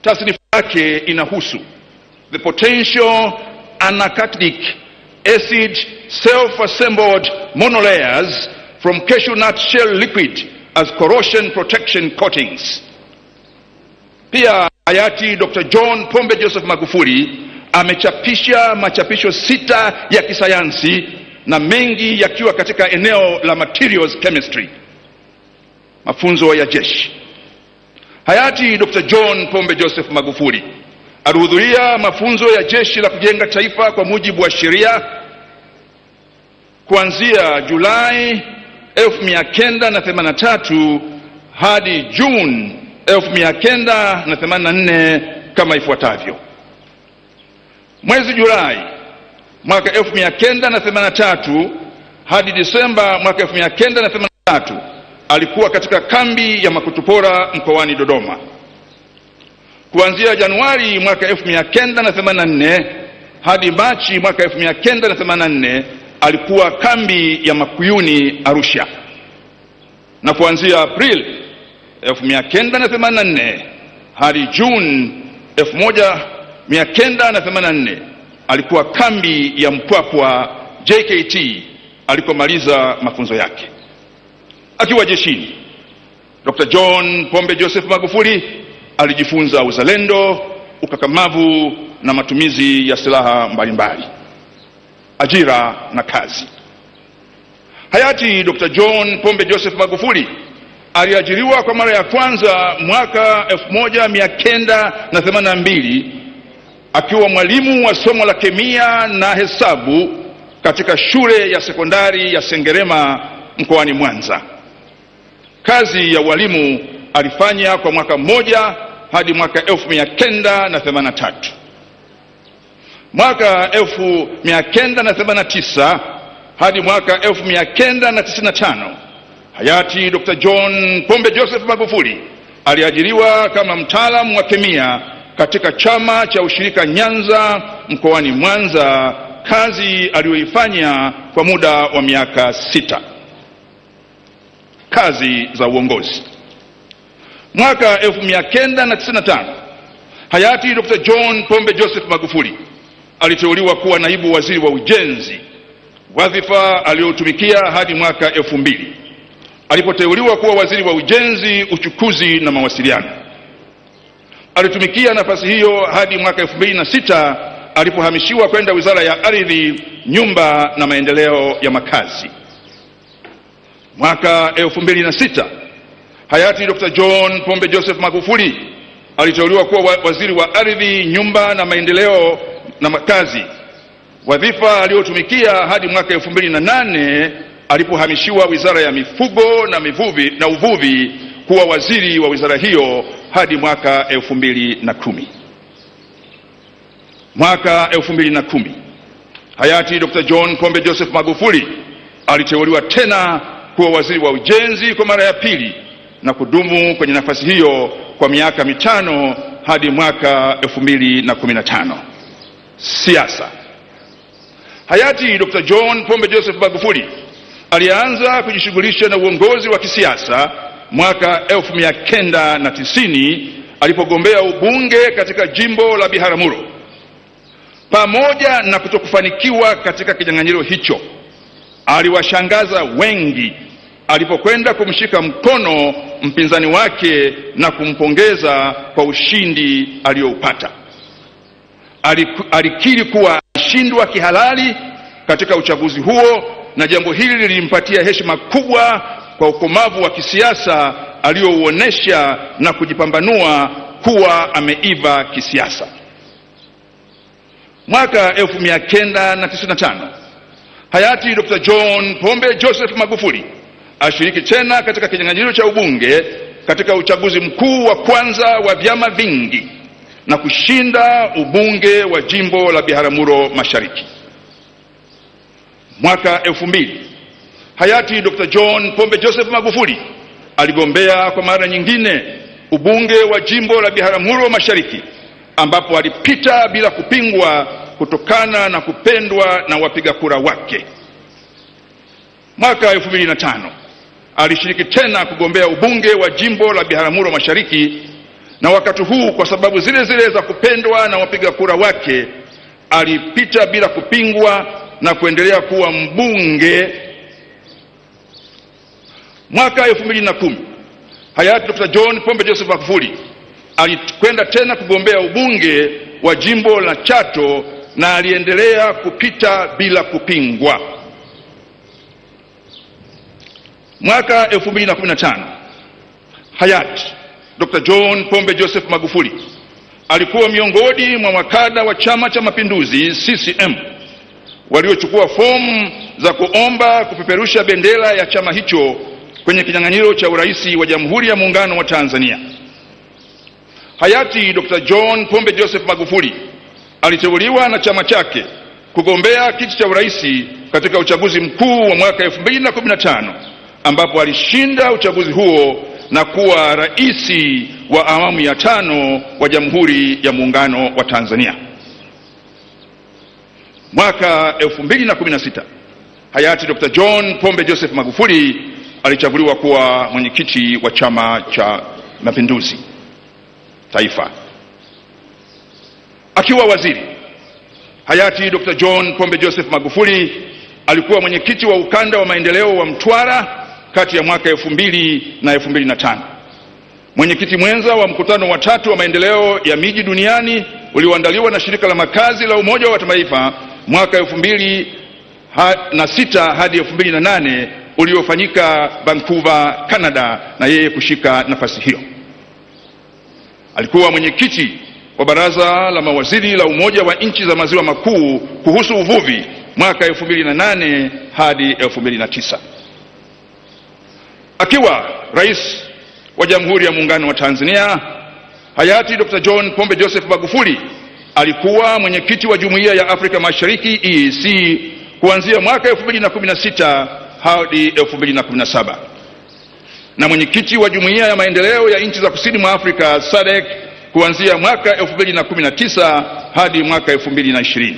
Tasnifu yake inahusu the potential anacardic acid self-assembled monolayers from cashew nut shell liquid as corrosion protection coatings. Pia hayati Dr. John Pombe Joseph Magufuli amechapisha machapisho 6 ya kisayansi na mengi yakiwa katika eneo la materials chemistry. Mafunzo ya jeshi. Hayati Dr. John Pombe Joseph Magufuli alihudhuria mafunzo ya jeshi la kujenga taifa kwa mujibu wa sheria kuanzia Julai 1983 hadi Juni 1984 kama ifuatavyo. Mwezi Julai mwaka 1983 hadi Disemba mwaka 1983 alikuwa katika kambi ya Makutupora mkoani Dodoma. Kuanzia Januari mwaka 1984 hadi Machi mwaka 1984 alikuwa kambi ya Makuyuni Arusha, na kuanzia Aprili 1984 hadi Juni 1984 alikuwa kambi ya Mpwapwa JKT alikomaliza mafunzo yake. Akiwa jeshini, Dr. John Pombe Joseph Magufuli alijifunza uzalendo, ukakamavu na matumizi ya silaha mbalimbali. Ajira na kazi. Hayati Dr. John Pombe Joseph Magufuli aliajiriwa kwa mara ya kwanza mwaka 1982 akiwa mwalimu wa somo la kemia na hesabu katika shule ya sekondari ya Sengerema mkoani Mwanza. Kazi ya ualimu alifanya kwa mwaka mmoja hadi mwaka 1983. Mwaka 1989 hadi mwaka 1995 hayati Dr. John Pombe Joseph Magufuli aliajiriwa kama mtaalamu wa kemia katika chama cha ushirika Nyanza mkoani Mwanza, kazi aliyoifanya kwa muda wa miaka 6. Kazi za uongozi. Mwaka 1995 hayati Dr. John Pombe Joseph Magufuli aliteuliwa kuwa naibu waziri wa ujenzi, wadhifa aliyotumikia hadi mwaka 2000 alipoteuliwa kuwa waziri wa ujenzi, uchukuzi na mawasiliano. Alitumikia nafasi hiyo hadi mwaka 2006 alipohamishiwa kwenda Wizara ya Ardhi, Nyumba na Maendeleo ya Makazi. Mwaka 2006 hayati Dr. John Pombe Joseph Magufuli aliteuliwa kuwa waziri wa Ardhi, Nyumba na Maendeleo na Makazi, wadhifa aliyotumikia hadi mwaka 2008 alipohamishiwa Wizara ya Mifugo na na Uvuvi kuwa waziri wa wizara hiyo hadi mwaka 2010. Mwaka 2010 hayati Dr. John Pombe Joseph Magufuli aliteuliwa tena kuwa waziri wa ujenzi kwa mara ya pili na kudumu kwenye nafasi hiyo kwa miaka 5 hadi mwaka 2015. Siasa. Hayati Dr. John Pombe Joseph Magufuli alianza kujishughulisha na uongozi wa kisiasa mwaka 1990 alipogombea ubunge katika jimbo la Biharamulo. Pamoja na kutokufanikiwa katika kinyang'anyiro hicho, aliwashangaza wengi alipokwenda kumshika mkono mpinzani wake na kumpongeza kwa ushindi alioupata. Alikiri kuwa alishindwa kihalali katika uchaguzi huo, na jambo hili lilimpatia heshima kubwa kwa ukomavu wa kisiasa aliyouonesha na kujipambanua kuwa ameiva kisiasa. Mwaka 1995 hayati Dr. John Pombe Joseph Magufuli ashiriki tena katika kinyang'anyiro cha ubunge katika uchaguzi mkuu wa kwanza wa vyama vingi na kushinda ubunge wa jimbo la Biharamulo Mashariki. Mwaka 2000 hayati Dr. John Pombe Joseph Magufuli aligombea kwa mara nyingine ubunge wa jimbo la Biharamulo Mashariki, ambapo alipita bila kupingwa kutokana na kupendwa na wapiga kura wake. Mwaka 2005 alishiriki tena kugombea ubunge wa jimbo la Biharamulo Mashariki Na wakati huu kwa sababu zile zile za kupendwa na wapiga kura wake, alipita bila kupingwa na kuendelea kuwa mbunge. Mwaka 2010 hayati Dr. John Pombe Joseph Magufuli alikwenda tena kugombea ubunge wa jimbo la Chato na aliendelea kupita bila kupingwa. Mwaka 2015 hayati Dr. John Pombe Joseph Magufuli alikuwa miongoni mwa makada wa Chama cha Mapinduzi CCM waliochukua fomu za kuomba kupeperusha bendera ya chama hicho kwenye kinyang'anyiro cha urais wa Jamhuri ya Muungano wa Tanzania. Hayati Dr. John Pombe Joseph Magufuli aliteuliwa na chama chake kugombea kiti cha urais katika uchaguzi mkuu wa mwaka 2015 ambapo alishinda uchaguzi huo na kuwa rais wa awamu ya 5 wa Jamhuri ya Muungano wa Tanzania. Mwaka 2016 hayati Dr. John Pombe Joseph Magufuli alichaguliwa kuwa mwenyekiti wa Chama cha Mapinduzi Taifa. Akiwa waziri, hayati Dr. John Pombe Joseph Magufuli alikuwa mwenyekiti wa ukanda wa maendeleo wa Mtwara kati ya mwaka 2000 na 2005. Mwenyekiti mwenza wa mkutano wa 3 wa maendeleo ya miji duniani ulioandaliwa na shirika la makazi la Umoja wa Mataifa mwaka 2006 hadi 2008 uliofanyika Vancouver, Canada, na yeye kushika nafasi hiyo. Alikuwa mwenyekiti wa baraza la mawaziri la Umoja wa Nchi za Maziwa Makuu kuhusu uvuvi mwaka 2008 hadi 2009. Akiwa rais wa Jamhuri ya Muungano wa Tanzania, hayati Dr. John Pombe Joseph Magufuli alikuwa mwenyekiti wa Jumuiya ya Afrika Mashariki EAC kuanzia mwaka 2016 hadi 2017 na mwenyekiti wa Jumuiya ya Maendeleo ya Nchi za Kusini mwa Afrika SADC kuanzia mwaka 2019 hadi mwaka 2020.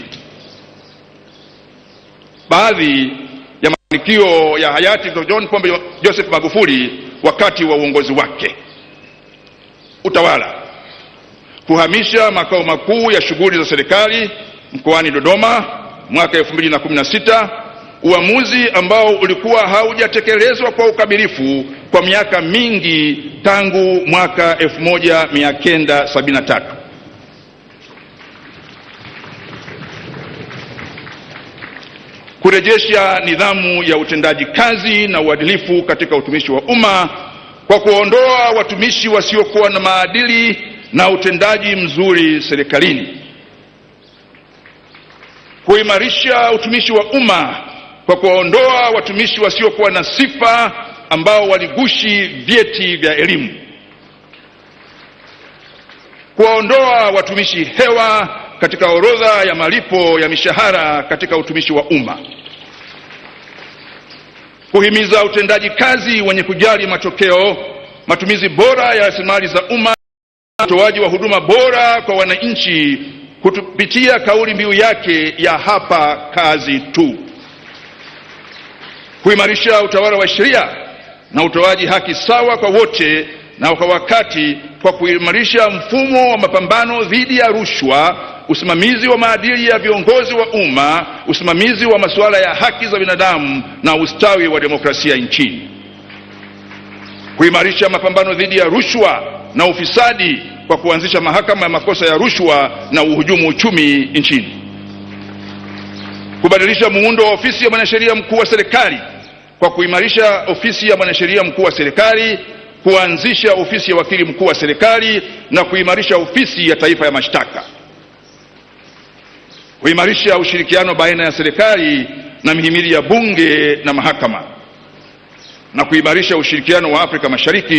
Baadhi ya mafanikio ya hayati Dr. John Pombe Joseph Magufuli wakati wa uongozi wake: utawala, kuhamisha makao makuu ya shughuli za serikali mkoani Dodoma mwaka 2016, uamuzi ambao ulikuwa haujatekelezwa kwa ukamilifu kwa miaka mingi tangu mwaka 1973. Kurejesha nidhamu ya utendaji kazi na uadilifu katika utumishi wa umma kwa kuondoa watumishi wasiokuwa na maadili na utendaji mzuri serikalini. Kuimarisha utumishi wa umma kwa kuondoa watumishi wasiokuwa na sifa ambao waligushi vyeti vya elimu. Kuondoa watumishi hewa katika orodha ya malipo ya mishahara katika utumishi wa umma. Kuhimiza utendaji kazi wenye kujali matokeo, matumizi bora ya rasilimali za umma, utoaji wa huduma bora kwa wananchi kupitia kauli mbiu yake ya hapa kazi tu. Kuimarisha utawala wa sheria na utoaji haki sawa kwa wote na kwa wakati kwa kuimarisha mfumo wa mapambano dhidi ya rushwa, usimamizi wa maadili ya viongozi wa umma, usimamizi wa masuala ya haki za binadamu na ustawi wa demokrasia nchini. Kuimarisha mapambano dhidi ya rushwa na ufisadi kwa kuanzisha mahakama ya makosa ya rushwa na uhujumu uchumi nchini. Kubadilisha muundo wa ofisi ya mwanasheria mkuu wa serikali kwa kuimarisha ofisi ya mwanasheria mkuu wa serikali, kuanzisha ofisi ya wakili mkuu wa serikali na kuimarisha ofisi ya taifa ya mashtaka. Kuimarisha ushirikiano baina ya serikali na mihimili ya bunge na mahakama na kuimarisha ushirikiano wa Afrika Mashariki.